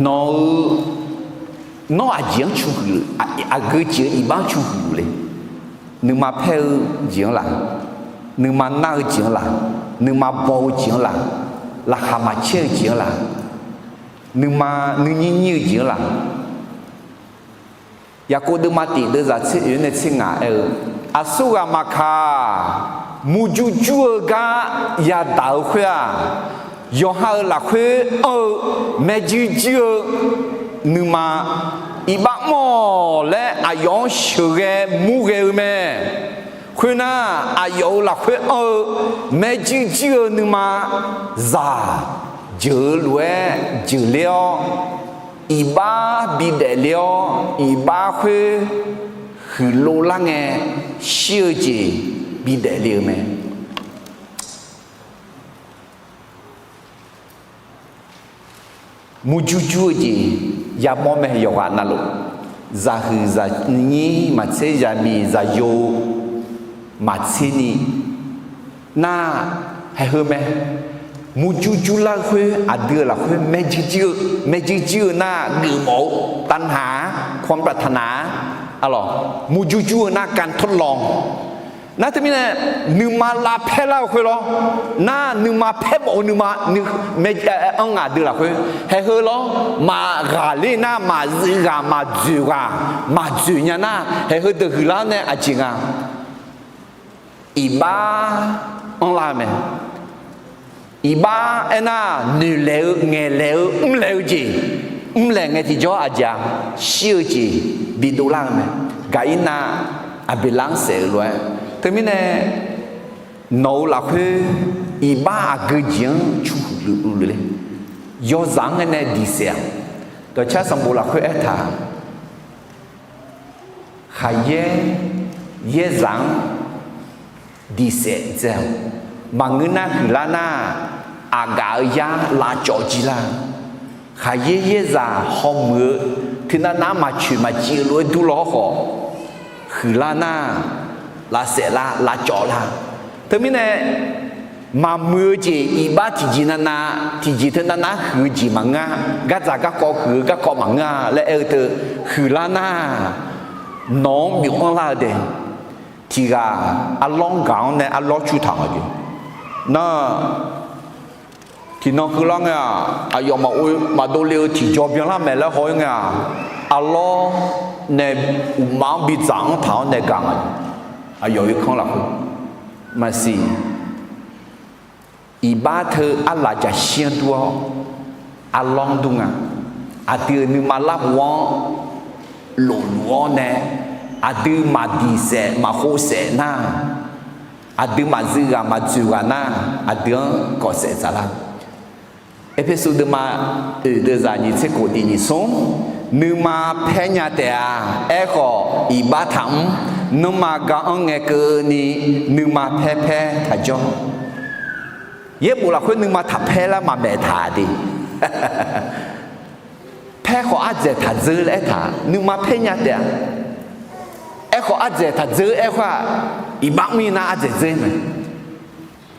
Nawq-eu, nawr aqjeq-anr cu huiq, aqgeu jeq-eu iqbax-anr cu huiq le. Nuima paer-eu jeq-anr laq, nuima nar-eu jeq-anr laq, nuima baw-eu jeq-anr laq, laqkhaq maqcaer-eu jeq-anr laq, nuima nuinyir nyir-eu jeq-anr laq. Yaqkov deuvma tiq deuvzaq tser oeq-anr nae tser ngaq aer-eu, aqsurghaq maqkaq, murjur jur-eu gar yadaq-eu khoer-aq, yawqha-euq lafkhoer anr-eu maerjuir juir-eu nuima, iqbax mr-awq laer aqyawf-anr sheuqghae murghae-eu mae. Khoernar, aqyawf-euq lafkhoer anr-eu maerjuir juir-eu nuima, zaq jeuq-eu lof-aer jeuqler-awr, iqbax bidaef le-awr, iqbax khoer huiqlov lar ngae, shir-eu jeq bidaef le-eu mae. Murjur jur-eu jeq yamawr mae. Yawqghaq navluf, zaqhuiq zaqnyir maqtser zaqmiq zaqyo maqtserni nar, haeq heu mae. Murjur jurlar-eu khoer aqdui-euq lafkhoer maerjuir juir-eu, maerjuir juir-eu nar geufmawf-eu tavnaq-a, ความปรารถนา-a, arlawq, murjur jur-eu nar การทดลอง Nar teumirnae, nuima lavpaer lar-eu khoer lawr. Nar nuima paermawf-eu nuima, anr ngaq dui lafkhoer haeq heu lawr. Maqghaqler nar maqzuif ghaq maqdzoeq ghaq maqdzoeq nya nar, haeq heudeuq huiqlar nae aqjeq nga. Iqbax anrlar-eu mae. Iqbax aernar, noeqlaeq-eu, ngaeqlaeq-eu, mrlaeq-eu jeq, mrlaeq ngae tiqjawr aqjeq-a, shir-eu jeq bidov lar-eu mae. Gaqirnav Aqbeqlar-anr saef-eu lof-aer. Teumirnae, nawq-euq lafkhoer iqbax aqgeu jeq-anr cu huiqluf le. Yawzaq-anr ngae nae diqsaef-aq, dawqcar sanqbof lafkhoer aertaq, khaqyaer yaerzaq-anr diqsaef dzae-awq. Maqngeur nar huiqlar nar, aqgaf-eu yar lavcawv jir lar. Khaqyaer yaerzaq hawmuiq-eu teunav nav-anr maqcoeq maqciv-eu lof-aer durlaw-awr khawf, huiqlar nar, lavsaef lar lavcawv lar. Teumirnae, maqmuiq-eu jeq iqbax tiqjeq navnav tiqjeq teunav nav-anr huiq-eu jeq maqngeur-a. Gardzaq garkawv huiq-eu garkawv maqngeur-a laer aer-eu teu, huiqlar nar, nawq-anr byov-anr lar-eu dae. tiq ghaq arlawr gaq-anr nae arlawr cu taq nga jeq. Nar, tiqnan keuvlar ngae-aq, aqyawf maqdov le-eu tiqjaw byanlar maeq laer haw-aer ngae-aq, arlawr nae uqmaf-anr bidzaq-anr taq-awr nae gaq nga jeq. Aqyawf irkanr lafkhoer maqsiq. Iqbax teu arlaf jaqshir-anr dur-awr, arlawr-anr dur nga. Aqdui-euq nuima larhu-anr lofluf-awr nae, aqdui maqdiq saef maqkhov saef nar, aqdui maqzuiv ghaq maqdzoeq ghaq nar, aqdui-anr kawf saef dzaqlar. Erpersu deuvma oeq deuvzaq nyiq tser kof tiq nyiq smr, nuima paer nya taef-a. Aerkhawf, iqbax taqmr. Nanrma gar-anr ngae keuvni, nuima paer paer taqjawr. Yaerbof lafkhoer nuima taqpaer lar maqmaeq taq de. Paer khawf ardzaeq taqdzeur laer aertaq, nuima paer nya taef-a. Aerkhawf ardzaeq taqdzeur-aer khoer-aq, iqbax mr-ir nar ardzaeq dzeur-ir mae.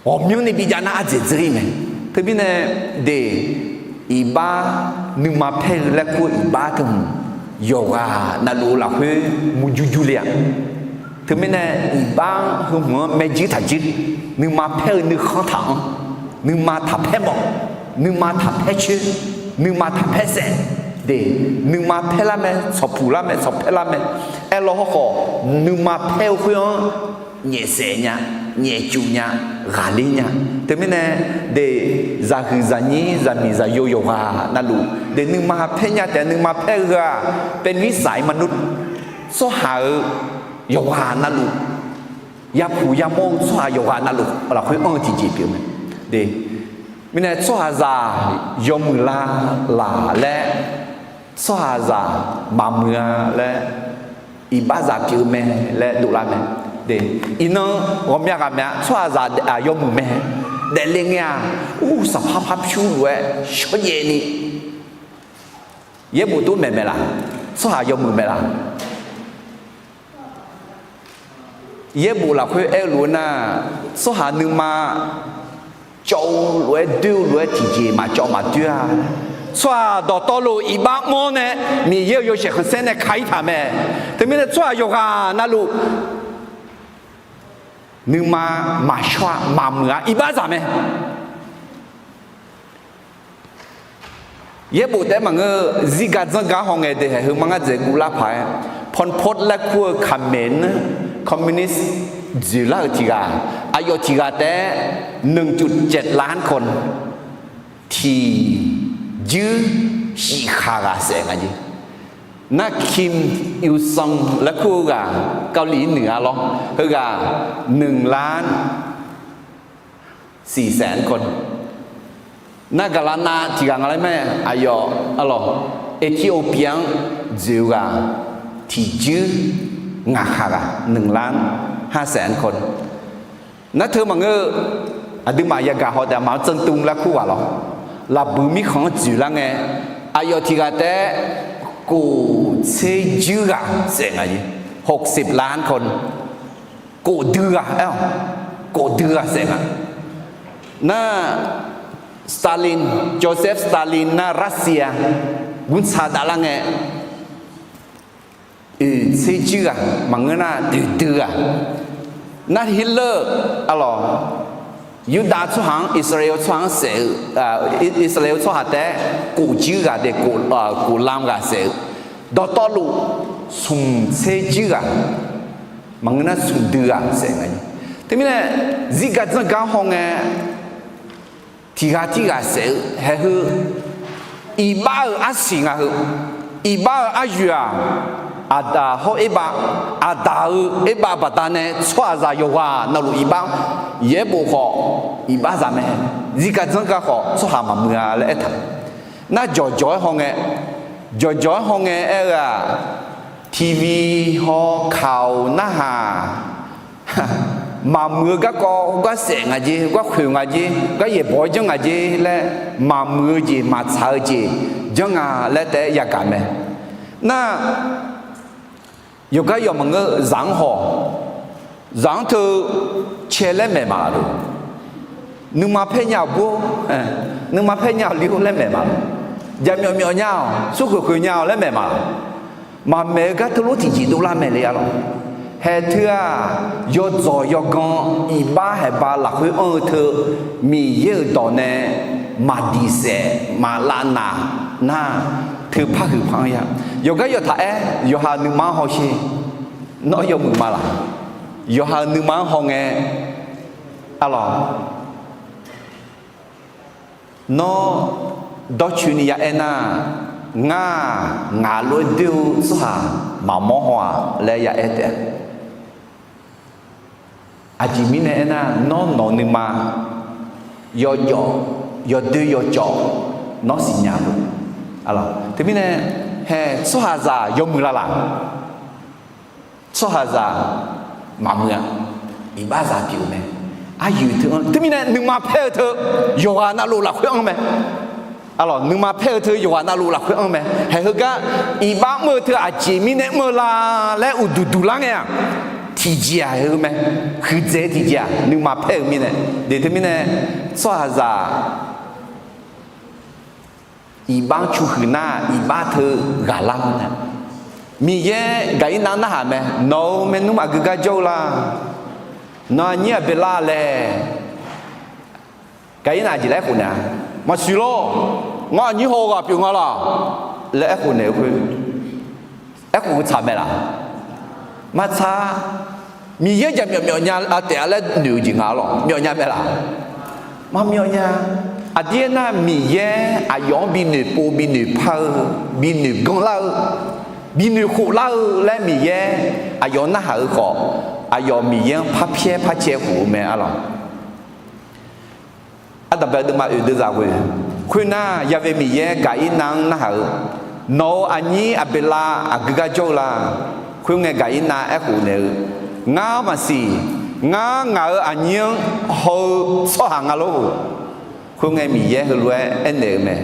Ghawqmyanrni bijav nar ardzaeq dzeur-ir mae. Teumirnae de, iqbax nuima paer-eu laer kur-eu iqbax teu hmq, yawqghaq navluf-eu lafkhoer murjur jur le-a. Teumirnae iqbax heu hmq-anr maerjuir taqjuir, nuima paer-eu nuikhanr taq-anr, nuima taqpaer mawf, nuima taqpaer coer, nuima taqpaer saef de, nuima paer lar mae, tsawqpuq lar mae, tsawqpaer lar mae. Aerlawr hawrkhawf, nuima paer-eu khoer-anr nyaefsaef nya, nyaefcuf nya, ghaqler nya. Teumirnae de, zaqhuiq zaqnyir zaqmiq zaqyo yawqghaq navluf de nuima paer nya taef-a. Nuima paer-eu heu-aq, เป็นวิสัยมนุษย์ tsawrhaq-euq yawqghaq navluf, yapuq yamawr-eu tsawrhaq yawqghaq navluf lafkhoer anr-eu tiqjeq pyeuf mae. De, mirnae tsawrhaqzaq yawmuiq la laq laer, tsawrhaqzaq maqmuiq-a laer, iqbaxzaq pyeuf mae laer dovlar mae. De, iqnan ghawqmya ghaq maeq-a, tsawrhaqzaq yawmuiq mae. Daefle ngae-aq, ur, saqpar par pyur lof-aer shawrjaev ni, yaerbof tov maeq mae laq? Tsawrhaq yawmuiq mae laq? Yaerbof lafkhoer aer-eu lof-eu nar, tsawrhaq nuima cawv-eu lof-aer doer-eu lof-aer tiqjeq maqcawv maqdoer-a. Tsawrhaq dawqtawvluf iqbax mr-awr nae Miqyaer-euq yawshaef khanqsaer nae ka-ir taq mae. Teumirnae tsawrhaq yawqghaq navluf nuima maqshawr-a, maqmuiq-a, iqbaxzaq mae. Yaerbof taef-aer maqngeur-eu zirgaq dzanrgaq hawngae de, haeq heu mar ngar dzaeq guvlar paq-aer, Pol Pot laer kur-eu Khmer-anr communist dzoeqlar-euq tiq ghaq, aqyawf tiq ghaq taef-aer หนึ่งจุดเจ็ดล้านคน tiqjuir shif khaq ghaq saef nga jeq. Nar Kim Il Sung laer kur-eu ghaq, เกาหลีเหนือ lawr, heughaq หนึ่งล้านสี่แสนคน. Nar gaqlaq nav tiq ghaq nga laer mae, aqyawf arlawq, Ethiopia-anr dzoeq-eu ghaq tiqjuir ngaq khaq ghaq, หนึ่งล้านห้าแสนคน. Nar teu maqngeur-eu, aqduimaf yagaq haw taef-a, maqanr เซิงตุง laer kur ghaq lawr, laqbuiq mirkhanq-anr dzoeqlar ngae, aqyawf tiq ghaq taef-aer kof tser juir ghaq saef nga jeq, หกสิบล้านคน. Kof dui ghaq aer-awq, kof dui ghaq saef nga. Nar Stalin, Joseph Stalin nar Russia guntsaq davlar ngae, oeq tser juir ghaq maqngeur nar oeq dui ghaq. Nar Hitler, arlawq, Yurdav tsawrhaq-anr, Irsaqleqlav tsawrhaq-anr saef-eu, Irsaqleqlav tsawrhaq taef-aer kof juir ghaq de, kof lam ghaq saef-eu, dawqtawvluf smq tser juir ghaq maqngeur nar smq dui ghaq saef nga. Teumirnae zirgaq dzanrgaq hawngae, tiq ghaq tirghaq saef-eu haeq heu, iqbax-euq arsiq nga heu, iqbax-euq aryoeq-aq, aqdaq hawr erbav, aqdaq-euq erbav baqdanae tsawrhaqzaq yawqghaq navluf iqbax, yaerbof khawf iqbaxzaq mae. Zirgaq dzanrgaq khawf tsawrhaq maqmuiq-a laer aertaq. Nar jawqjawq-aer hawngae, jawqjawq-aer hawngae aer-eu-aq, TV haw kaq-awq narhaq, maqmuiq-eu garkawv heugar saef nga jer, heugar khoeq nga jer, gar yaeqbawq-aer janr nga jer laer, maqmuiq-eu jeq maqtsaq-eu jeq janr nga laer taef-aer yagaq mae. Nar yawqgar yawq maqngeur, zaq-anr haw, zaq-anr teu cae laer maeq maqlaq-eu, nuima paer nya-awq bur, nuima paer nya-awq li-or laer maeq maqlaq, jaqmyawf myawf nya-awq, smrkhoeq khoeq nya-awq laer maeq maqlaq. Maqmaeq-eu gar teulof tiqjeq dovlar mae le arlawq. Haeq teu-aq, yawdzawq yawgan iqbax haeqba lafkhoer anr-eu teu, Miqyaer-euq dawq nae maqdiq saef maqlav naq nar, teu par huiq par anr ya. Yawqgar yawtaq aer, yawqha-euq nuima-anr hawsher. Nawr yawmuiq ma laq? Yawqha-euq nuima-anr hawngae, arlawq, nawr dawrcoeni ya aernar, ngar-aq, ngaq lof-aer doer-eu tsawrhaq maqmawr haw-aq laer ya aer taef-a. Aqjeq mirnae aernar, nawr nawq-eu nuima yawjawf, yawdoer yawcawv, nawr siqnya-eu. Teumirnae, haeq tsawrhaqzaq yawmuiq la laq? Tsawrhaqzaq maqmuiq-a. Iqbaxzaq pyeuf-eu mae. Aryoeq teu-anr, teumirnae nuima paer-eu teu yawqghaq navluf lafkhoer anr mae. Arlawq, nuima paer-eu teu yawqghaq navluf lafkhoer anr mae. Haeq heugar iqbax mr-eu teu aqjeq mirnae mr-eu la laer uqduq duq lar ngae-aq, tiqjeq-aq haeq heu mae. Huiqdzaeq-eu tiqjeq-aq nuima paer-eu mirnae. Deuq teumirnae, tsawrhaqzaq iqbax-anr cuqhuiq nar, iqbax teu ghaqlar-eu mae. Miqyaer Gaqirnav-anr narhaq mae, nawq-euq maernmr aqgeu gar jawr-eu la? Nawq aqnyir Aqbeqlav laer. Gaqirnav aqjeq laer aerkhof naeq-a? Maqsiq lawr. Ngar aqnyir haw-eu ghaq pyeuf nga laq? Laer aerkhof naeq-eu khoer, aerkhof-eu tsaq mae laq? Maqtsaq. Miqyaer jaqmyawf myawf nya taef-a laer noeq-eu jeq nga lawq. Myawf nya mae laq? Maqmyawf nya. Aqdir aernar, Miqyaer aqyawf-anr bi noeqpov bi noeqpar-eu, bi noeqganr lar-eu, bi noeqkhof lar-eu laer Miqyaer aqyawf narhaq-eu khawf, aqyawf Miqyaer-anr parpyaer parcaev khof-eu mae, arlawq. Ardanqbae deuvma oeq deuvzaq ghoe. Khoernar, Yaqve Miqyaer Gaqirnav-anr narhaq-eu, nawq-euq aqnyir Aqbeqlav aqgeu gar jawr-eu la? Khoerngae Gaqirnav aerkhof naeq-eu, ngar maqsiq. Ngar ngaq-euq aqnyir-anr haw-eu tsawrhaq nga lor. Khoerngae Miqyaer heulof-aer aernaeq-eu mae,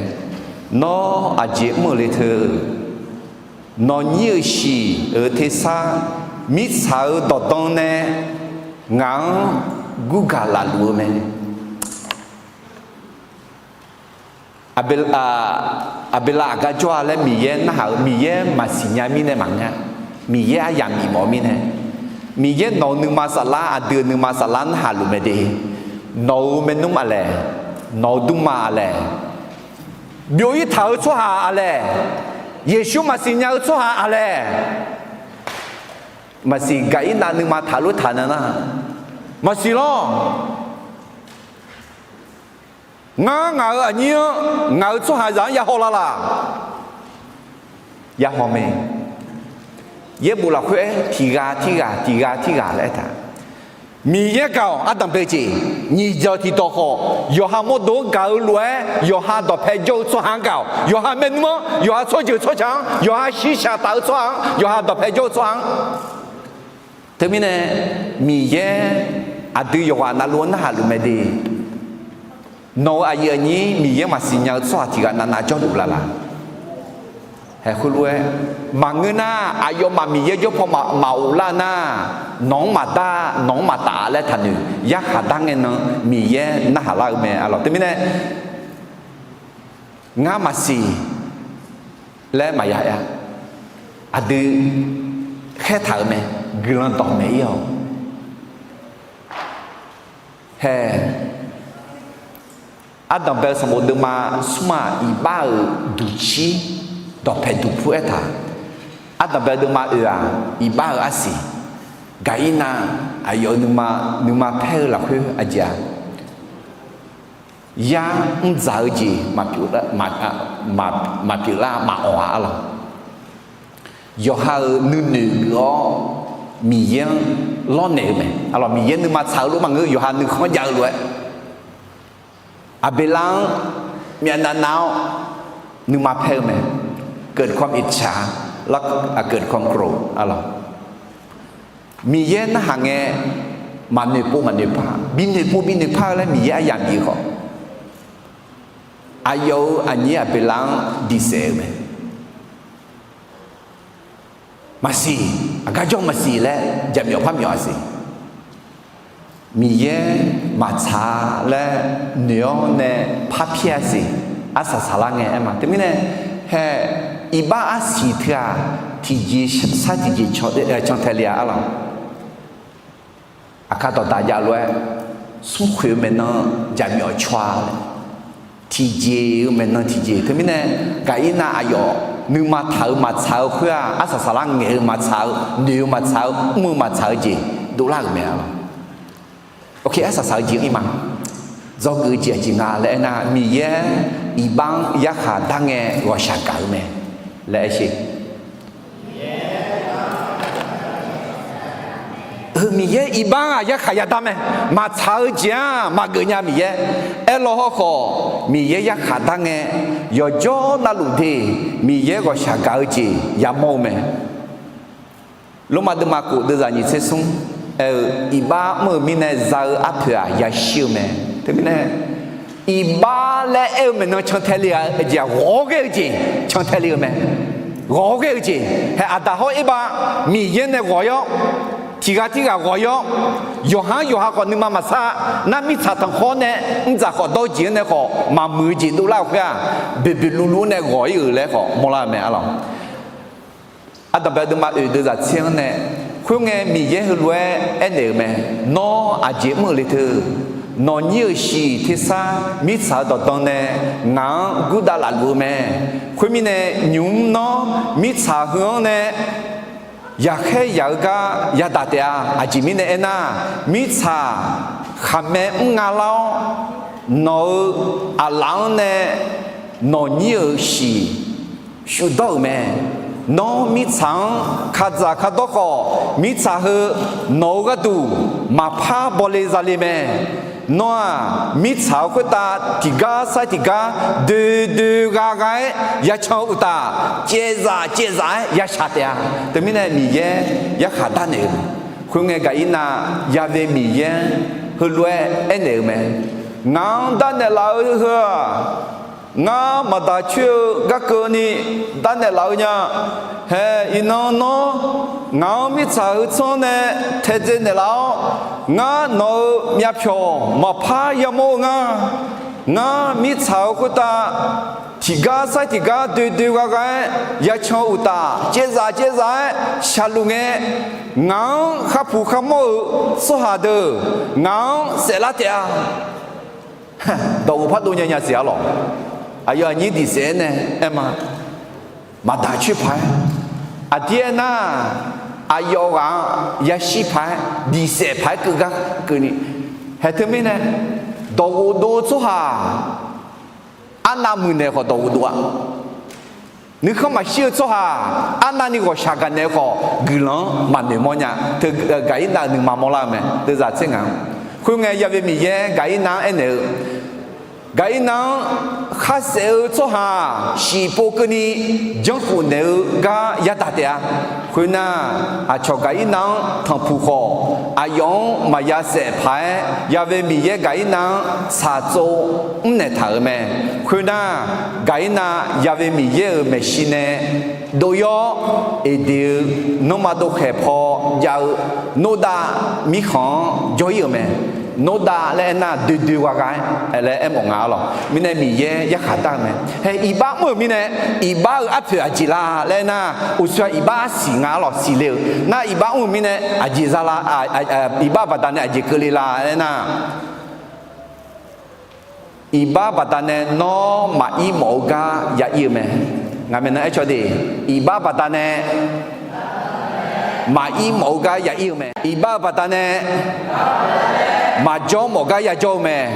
nawr aqjeq mr-euq le teu, nawqnyir-euq shiq-euq tersar mirtsaq-euq dawqdan nae ngaq-anr gurgaq laf luf-eu mae. Aqbeqlav, Aqbeqlav aqgar jawr-a laer Miqyaer narhaq-eu, Miqyaer maqsiq nya mirnae maqngeur. Miqyaer aryamq bifmawf-eu mirnae, Miqyaer nawq-euq nuima saflar, aqdui-euq nuima saflar narhaq luf mae de. Nawq-euq maernmr aqlaeq, nawq-euq dmrma aqlaeq, byov-ir taq-eu tsawrhaq aqlaeq, Yeqsur maqsiq nya-eu tsawrhaq aqlaeq, maqsiq Gaqirnav nuima taqlof taq nar nar, maqsiq lawr. Ngar ngaq-euq aqnyir-anr, ngaq-euq tsawrhaqzaq-anr ya haw la laq? Ya haw mae. Yaerbof lafkhoer-aer tiqghaq tirghaq tiqghaq tirghaq laer aertaq. Miqyaer gaq-awq ardanqbae jeq, nyiq dzawq tiqdawq khawf, yawqha mawrdo-anr gaq-eu lof-aer, yawqha dawqpae jawr-eu tsawrhaq-anr gaq-awq, yawqha maernmr-anr, yawqha tsawrjeuq tsawrca-anr, yawqha shirshaq taf-eu tsawrhaq-anr, yawqha dawqpae jawr-eu tsawrhaq-anr. Teumirnae, Miqyaer aqdui yawqghaq navluf-anr narhaq luf mae de. Nawq-euq aqyuif aqnyir Miqyaer maqsiq nya-eu tsawrhaq tiqghaq navnav jawrluf laf laq? Haeq khoerlof-aer, maqngeur nar, aqyawfmaf Miqyaer jawr paw maqghof lar nar, nawq-anr maqdar, nawq-anr maqtaf laer taqnoeq yarkhaq dar ngae nan Miqyaer narhaq lar-eu mae, arlawq. Teumirnae, ngar maqsiq laer maqya aer-a. Aqdui khaertaq-euq mae, guiqlanq dawq maeq-ir-awq. Haeq, ardanqbae-eu sanqbof deuvma smr-aq, iqbax-euq duqcir dawqpae duqpur aertaq. Ardanqbae deuvma oeq-aq, iqbax-euq arsiq. Gaqirnav aqyawf-euq nuima, nuima paer-eu lafkhoer aqjeq-aq, yar mrdzaq-eu jeq maqpyeuf lar, maqpyeuf lar maqawq-a, arlawq. Yawqha-euq nuinoeq geuf-awr Miqyaer-anr lawrnaeq-eu mae, arlawq. Miqyaer nuima tsaq-eu lof maqngeur, yawqha nuikhanr jav-eu lof-aer, Aqbeqlav-anr myavnav nav-awr nuima paer-eu mae. เกิดความอิจฉา แล้วก็ เกิดความโกรธ arlawq. Miqyaer narhaq ngae, maqnoeqpov maqnoeqpar, binoeqpov binoeqpar-eu laer Miqyaer aryamq bif-eu khawf, aqyawf-euq aqnyir Aqbeqlav-anr diqsaef-eu mae. Maqsiq, aqgar jawr maqsiq laer jaqmyawf par myawf-a siq. Miqyaer maqtsaq-a laer noeq-awr nae parpyaer-a siq. Arsaq saqlar ngae aer ma. Teumirnae, hae, iqbax arsiq teu-aq, tiqjeq sar tiqjeq cantae le-a, arlawq. Aqkar dawqdaq jav lof-aer, smrkhoeq-eu maeqnan jaqmyawf caw-a laer, tiqjeq-eu maeqnan tiqjeq. Teumirnae, Gaqirnav aqyawf nuima taq-euq maqtsaq-eu khoer-aq, arsaq saqlar ngaeq-eu maqtsaq-eu, noeq-eu maqtsaq-eu, mr-eu maqtsaq-eu jeq dovlar-euq mae-a lawq. Oke, arsaq saq-eu jeq-anr ir ma. Dzawgeuf-eu jeq aqjeq nga laer aernar, Miqyaer iqbax-anr yarkhaq dar ngae ghawqshaq gaq-eu mae laer aer sher. Heu Miqyaer iqbax-aq yarkhaq yadar mae. Maqtsaq-eu jeq-aq maqgeuf nya Miqyaer. Aerlaw hawrkhawf, Miqyaer yarkhaq dar ngae, yawqjawr navluf de Miqyaer ghawqshaq gaq-eu jeq yamawr-eu mae. Lormav deuvma khof deuvzaq nyiq tser smr aer-eu, iqbax mr-euq mirnae za-eu arpoeq-aq yashir-eu mae. Teumirnae, iqbax laer aer-eu maeqnan cantae le-a jeq-aq, ghawq-awr ghae-eu jeq cantae le-eu mae. Ghawq-awr ghae-eu jeq, hae aqdaq hawr erbav Miqyaer nae ghawq-ir-awr, tiqghaq tirghaq ghawq-ir-awr, yawqha-anr yawqha khawf nuima maqsar, nar mirtsaq tanqkhawr nae mrdzaq khawf dawr jeq-anr nae khawf maqmuiq-eu jeq dovlar-euq khoer-aq, boeqboeq luvluv-anr nae ghawq-ir-euq laer khawf mawrlar-eu mae-a lawq. Ardanqbae deuvma oeq deuvzaq tser-anr nae, khoerngae Miqyaer heulof-aer aernaeq-euq mae. Nawr aqjeq mr-euq le teu? Nawqnyir-euq shiq tersar mirtsaq-eu dawqdan nae ngaq-anr gurdav laf luf-eu mae. Khoermirnae, nymq-mr nawr mirtsaq heu-anr nae yaqkhaer yaq-eu gar yadaq taef-a. Aqjeq mirnae aernar, mirtsaq khaqmae mr nga lar-awr, nawq-euq aqlaf-anr nae nawqnyir-euq shiq shuf dawr-euq mae. Nawr mirtsaq-anr kadzaq kadawr khawf, mirtsaq heu nawq-euq gharduq maqpar bawle zale mae. Nawr-aq, mirtsaq-euq khoertav tiqgar sar tiqgar doe doe gha gha-aer yacan-eu uqtaf, caevzaf caevzaf-aer yashaq taef-a. Teumirnae Miqyaer yarkhaq darnaeq-euq mae. Khoerngae Gaqirnav yave Miqyaer-anr heulof-aer aernaeq-euq mae. Ngaq-anr darnaeq laf-eu heu-aq, ngar maqdaq coer-eu gar keuvni darnaeq laf-eu nya. Hae iqnan nawr ngaq-anr mirtsaq heu tsanr nae taedzae naeqlaf-awr, ngar nawq-euq myavpyawq maqpar yamawr-eu nga. Ngar mirtsaq-euq khoertav tiqgar sar tiqgar doe doe gha gha-aer yacan-eu uqtaf, caevzaf caevzaf-aer shaqluf ngae, ngaq-anr kharpuq kharmawr-euq tsawrhaq deuq ngaq-anr saeflar taef-a. Dawq-euq pardov nya nya siq-a lawq. Aqyawf aqnyir diq saef-aer nae aer ma. Maqdaq coer paq-aer, aqdir aernar, aqyawf ghaq-anr yashir paq-aer diq saef paq-aer keuv gar keuvni. Hae teumirnae, dawq ghofdov-eu tsawrhaq arnav muiqnaeq khawf dawq ghofdov-a. Nuikhanr maqshir-eu tsawrhaq arnavni ghawqshaq gaqnaeq-eu khawf, guiqlanq-anr maqnoeq mawrnya. Teu Gaqirnav-euq nuima mawrlar-eu mae, deuvzaq tser ngaq-anr. Khoerngae yave Miqyaer Gaqirnav-anr aernaeq-eu, Gaqirnav-anr kharsaef-eu tsawrhaq shiqpov keuvni janrkhof naeq-eu gar yadaq taef-a. Khoernar, aqcawq Gaqirnav-anr tanqpuq khawf, aqyawf-anr maqya saef paq-aer yave Miqyaer Gaqirnav-anr tsaqtsov mrnaeq taq-euq mae. Khoernar, Gaqirnav yave Miqyaer-euq maeqshi nae dov-ir-awr, Eqdeq-eu nanrma dovkhaeq paw jav-eu Nordav mirkhanq-anr jawr-ir-euq mae. Nordav laer aernar, doe doe gha gha-aer laer aermawf nga-a lawq. Mirnae Miqyaer yarkhaq dar-eu mae. Hae iqbax mr-euq mirnae, iqbax-euq arpoeq aqjeq la laer aernar, uqshoe-aq iqbax arsiq nga-a lawq, siqle-euq. Nar iqbax mr-euq mirnae aqjeq za la, iqbax baqdanae aqjeq keuvle la laer aernar, iqbax baqdanae nawr maqir mawf-eu gar ya ir-eu mae. Ngaq maeqnan aercawq de, iqbax baqdanae maqir mawf-eu gar ya ir-eu mae. Iqbax-eu baqdanae maqjawr mawf gar yajawr-eu mae.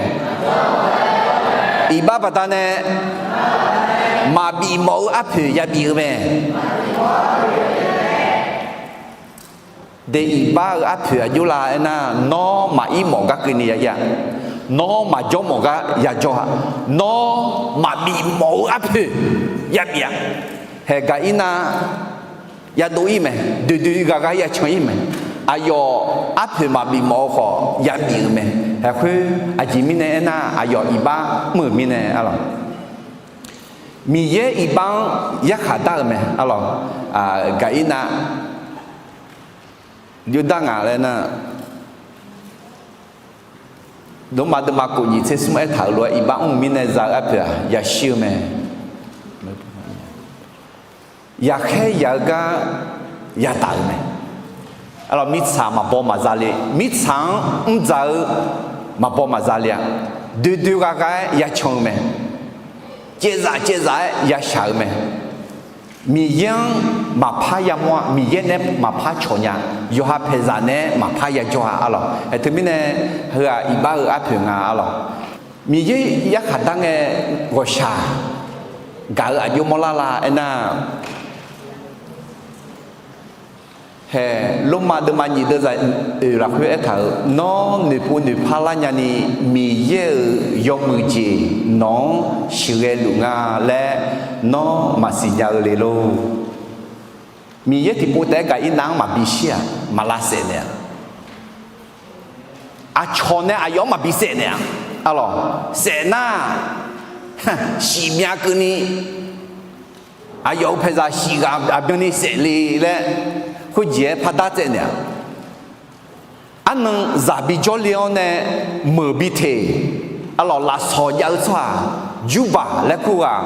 Iqbax baqdanae maqbif mawf-eu arpoeq yabif-eu mae. De iqbax-eu arpoeq aqjox la aernar, nawr maqir mawf gar keuvni ya ir-a. Nawr maqjawr mawf gar yajawr-a. Nawr maqbif mawf-eu arpoeq yabif-a. Hae Gaqirnav yadov ir mae, doe doe gha gha yacan ir mae. Aqyawf arpoeq maqbif mawf-eu khawf yabif-euq mae. Hae khoer aqjeq mirnae aernar, aqyawf iqbax mr-euq mirnae-a lawq. Miqyaer iqbax-anr yarkhaq dar-euq mae-a lawq. Gaqirnav jov dar ngaq laer nar, Lormav deuvma khof nyiq tser smr aertaq-euq lof-aer iqbax mr-eu mirnae za-eu arpoeq-aq yashir-eu mae. Yaqkhaer yaq-eu gar yadaq-euq mae. Arlawq, mirtsaq maqbaw maqza le, mirtsaq-anr mrdzaq-eu maqbaw maqza le-a, doe doe gha gha-aer yacan-eu mae, caevzaf caevzaf-aer yashaq-eu mae. Miqyaer-anr maqpar yamawr-a, Miqyaer nae maqpar cawq nya, yawqha paeqzaq nae maqpar yajawr-a arlawq. Aer teumirnae, heu-aq iqbax-eu arpoeq nga arlawq. Miqyaer yarkhaq dar ngae ghawqshaq gaq-eu aqjox mawrlar la aernar, hae, Lormav deuvma nyiq deuvzaq oeq lafkhoer aertaq-euq, Nawr noeqpov noeqpar lar nyani, Miqyaer-euq yawmuiq jeq nawq-anr sheuqghae luf nga laer nawr maqsiq nya-eu le lor. Miqyaer tiqpov taef-aer gaqirnav-anr maqbi shir-aq, maq lavsaef naeq-aq, aqcawq nae aqyawf-anr maqbi saef naeq-aq, arlawq, saef nar, siqmyav keuvni, aqyawf-euq paeqzaq siqghaq aqbyanni saef le laer, khoerjeq-aer pardar tsaev naeq-aq, arnan zaq bijawr le-awr nae meuq bi teq, arlawq, lafsawq jav-eu tsawrhaq, jurbaq laer kur ghaq,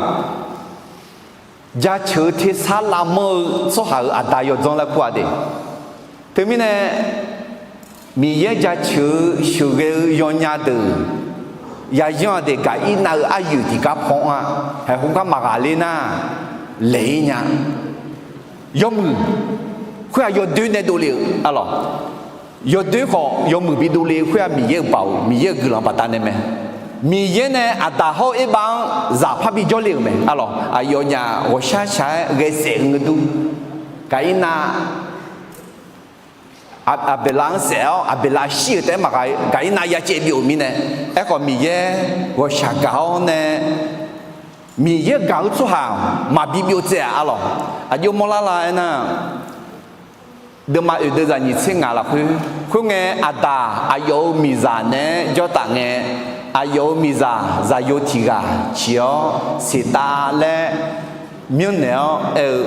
jaceuq-eu tersar lavmanr-eu tsawrhaq-euq aqda yawdzanr laer kur-a de. Teumirnae, Miqyaer jaceuq-eu sheuqghae-eu yawnya deuq, yayanr-aq de, gaqirnav-eu aryoeq tiqgar paw-anr-a, haeq khoergar maqghaq ler nar, laeq-ir nya. Yawmuiq, khoer-aq yawdoer nae dovle-euq arlawq. Yawdoer khawf yawmuiq bi dovle-eu khoer-aq Miqyaer-euq baoq, Miqyaer-euq guiqlanq baqdanae mae. Miqyaer nae aqdaq hawr-eu erbav-anr zaq parbi jawrle-euq mae arlawq. Aqyawf nyaf ghawqshar shaq-aer ghae saef-eu ngeur dur. Gaqirnav Aq- Aqbeqlav-anr saef-awr Aqbeqlav shir-euq taef-aer maqghaq, gaqirnav yacaev byov-euq mirnae. Aerkhawf Miqyaer ghawqshaq gaq-awr nae, Miqyaer gaq-eu tsawrhaq maqbi byov tsaev-aq arlawq. Aqjox mawrlar la aernar, deuvma oeq deuvzaq nyiq tser ngaq lafkhoer, khoerngae aqdaq aqyawf-euq miqzaq naeq-aer jawr taf ngae, aqyawf-euq miqzaq zaqyo tiq ghaq ciq-awr seqtav laer myanrnaeq-awr aer-eu,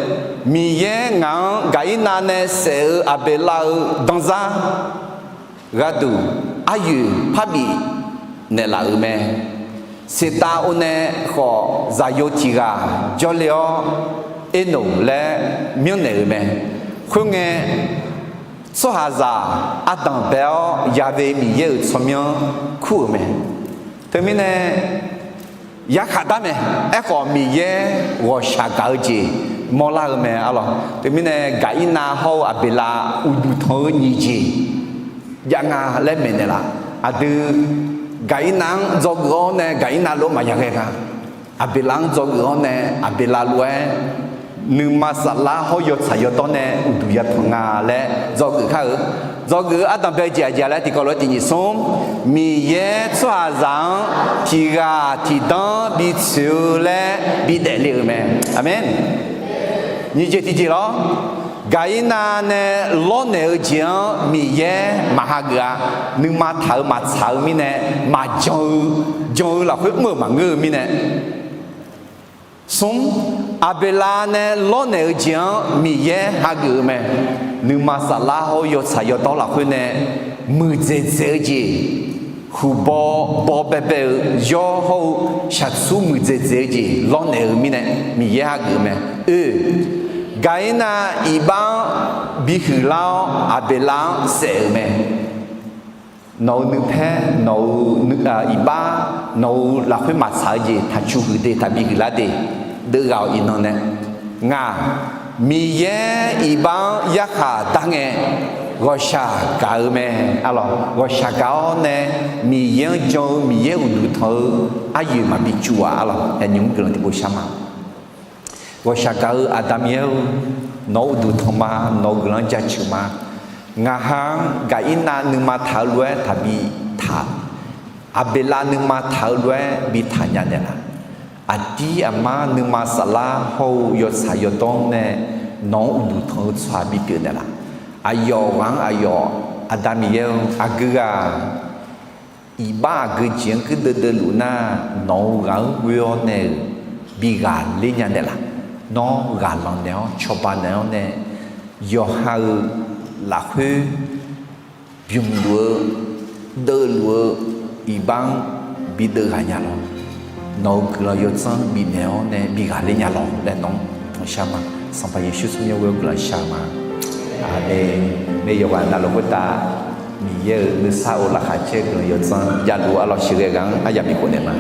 Miqyaer ngaq-anr gaqirnav nae saef-eu Aqbeqlav-euq danzar gharduq aryoeq parbif naeqlaf-euq mae. Seqtav o nae khawf zaqyo tiq ghaq jawrle-awr, Ernoq laer myanrnaeq-euq mae. Khoerngae, tsawrhaqzaq ardanq bae-awr yave Miqyaer-euq tsawrmyanr kur-euq mae. Teumirnae, yarkhaq dar mae. Aerkhawf Miqyaer ghawqshaq gaq-eu jeq mawrlar-eu mae arlawq. Teumirnae, gaqirnav hawr-eu Aqbeqlav uqduq tanq-eu nyiq jeq jav nga laer maeqnaeq laf. Aqdui, gaqirnav-anr dzawgeuf-awr nae gaqirnav lof-aer maqya ghae nga. Aqbeqlav-anr dzawgeuf-awr nae Aqbeqlav lof-aer, nuima saflar hawr yawtsaq yawdawr nae uqduq yatanq nga laer dzawgeuf kar-eu. Dzawgeuf-eu ardanq bae-eu jeq aqjeq laer tiqkawv lof-aer tiq nyiq smr, Miqyaer tsawrhaqzaq-anr tiq ghaq tiq danr bi tsoeq-eu laer bi daefle-euq mae. Aqmeq. Nyiq jeq tiqjeq lawr, gaqirnav nae lawrnaeq-eu jeq-anr Miqyaer maq hageuf-a. Nuima taq-eu maqtsaq-eu mirnae, maqjan-eu, jan-eu lafkhoer mr-euq maqngeur-eu mirnae. Smr, Aqbeqlav nae lawrnaeq-eu jeq-anr Miqyaer hageuf-eu mae. Nuima saflar hawr-eu yawtsaq yawdawr lafkhoer nae muiqdzaeq dzaeq-eu jeq, huqbaw baw baebae-eu yawr hawr-eu shaqtsur muiqdzaeq dzaeq-eu jeq lawrnaeq-eu mirnae Miqyaer hageuf-eu mae. Oe, gaqirnav iqbax-anr bihuiq lar-awr Aqbeqlav-anr saef-euq mae. Nawq-euq nuipaer, nawq-euq iqbax, nawq-euq lafkhoer maqtsaq-eu jeq taqcuq huiq de, taqbi huiqlar de, deuvghaq-awq iqnan nae. Ngaq, Miqyaer iqbax-anr yarkhaq dar ngae, ghawqshaq gaq-eu mae. Arlawq, ghawqshaq gaq-awr nae, Miqyaer-anr jan-eu, Miqyaer uqduq tanq-eu aryoeq maqbi cuf-aq. Arlawq, aqnymr guiqlanq tiqpov shar ma. Ghawqshaq gaq-eu Aqda Miqyaer-or, nawq-euq uqduq tanq ma, nawq-euq guiqlanq jaceuq ma. Ngaq ha-anr Gaqirnav nuima taq-eu lof-aer taqbi taq, Aqbeqlav nuima taq-eu lof-aer bi taq nya naeqlaf. Aqdir aqmar nuima saflar hawr-eu yawtsaq yawdawr-anr nae nawq-anr uqduq tanq-eu tsawrhaq bipyeuf naeqlaf. Aqyawf ghaq-anr aqyawf, Aqda Miqyaer-or, aqgeu ghaq iqbax aqgeu jeq-anr kuir deuvdeuv luf nar, nawq-euq ghaq-anr ghoe-awr nae-euq bi ghaqler nya naeqlaf. Nawr ghaqlanq naeq-awr cawba naeq-awr nae, yawqha-euq lafkhoer bymq luf-eu, deuv luf-eu iqbax-anr bi deuv ghaq nya lawq. Nawq-euq guiqlanq yawdzanr bifnaeq-awr nae bi ghaqler nya lawq laer nawq-anr tanqshar ma. Sanqpaq Yeqsur tsawrmyanr ghoe-awr guiqlanq shar-eu ma. Aqmeq. Yawqghaq navluf khoertav Miqyaer-euq nuisar of laqkhaq caer guiqlanq yawdzanr javluf arlawr sheuqghae ghaq-anr aryamq bikhof naeq ma.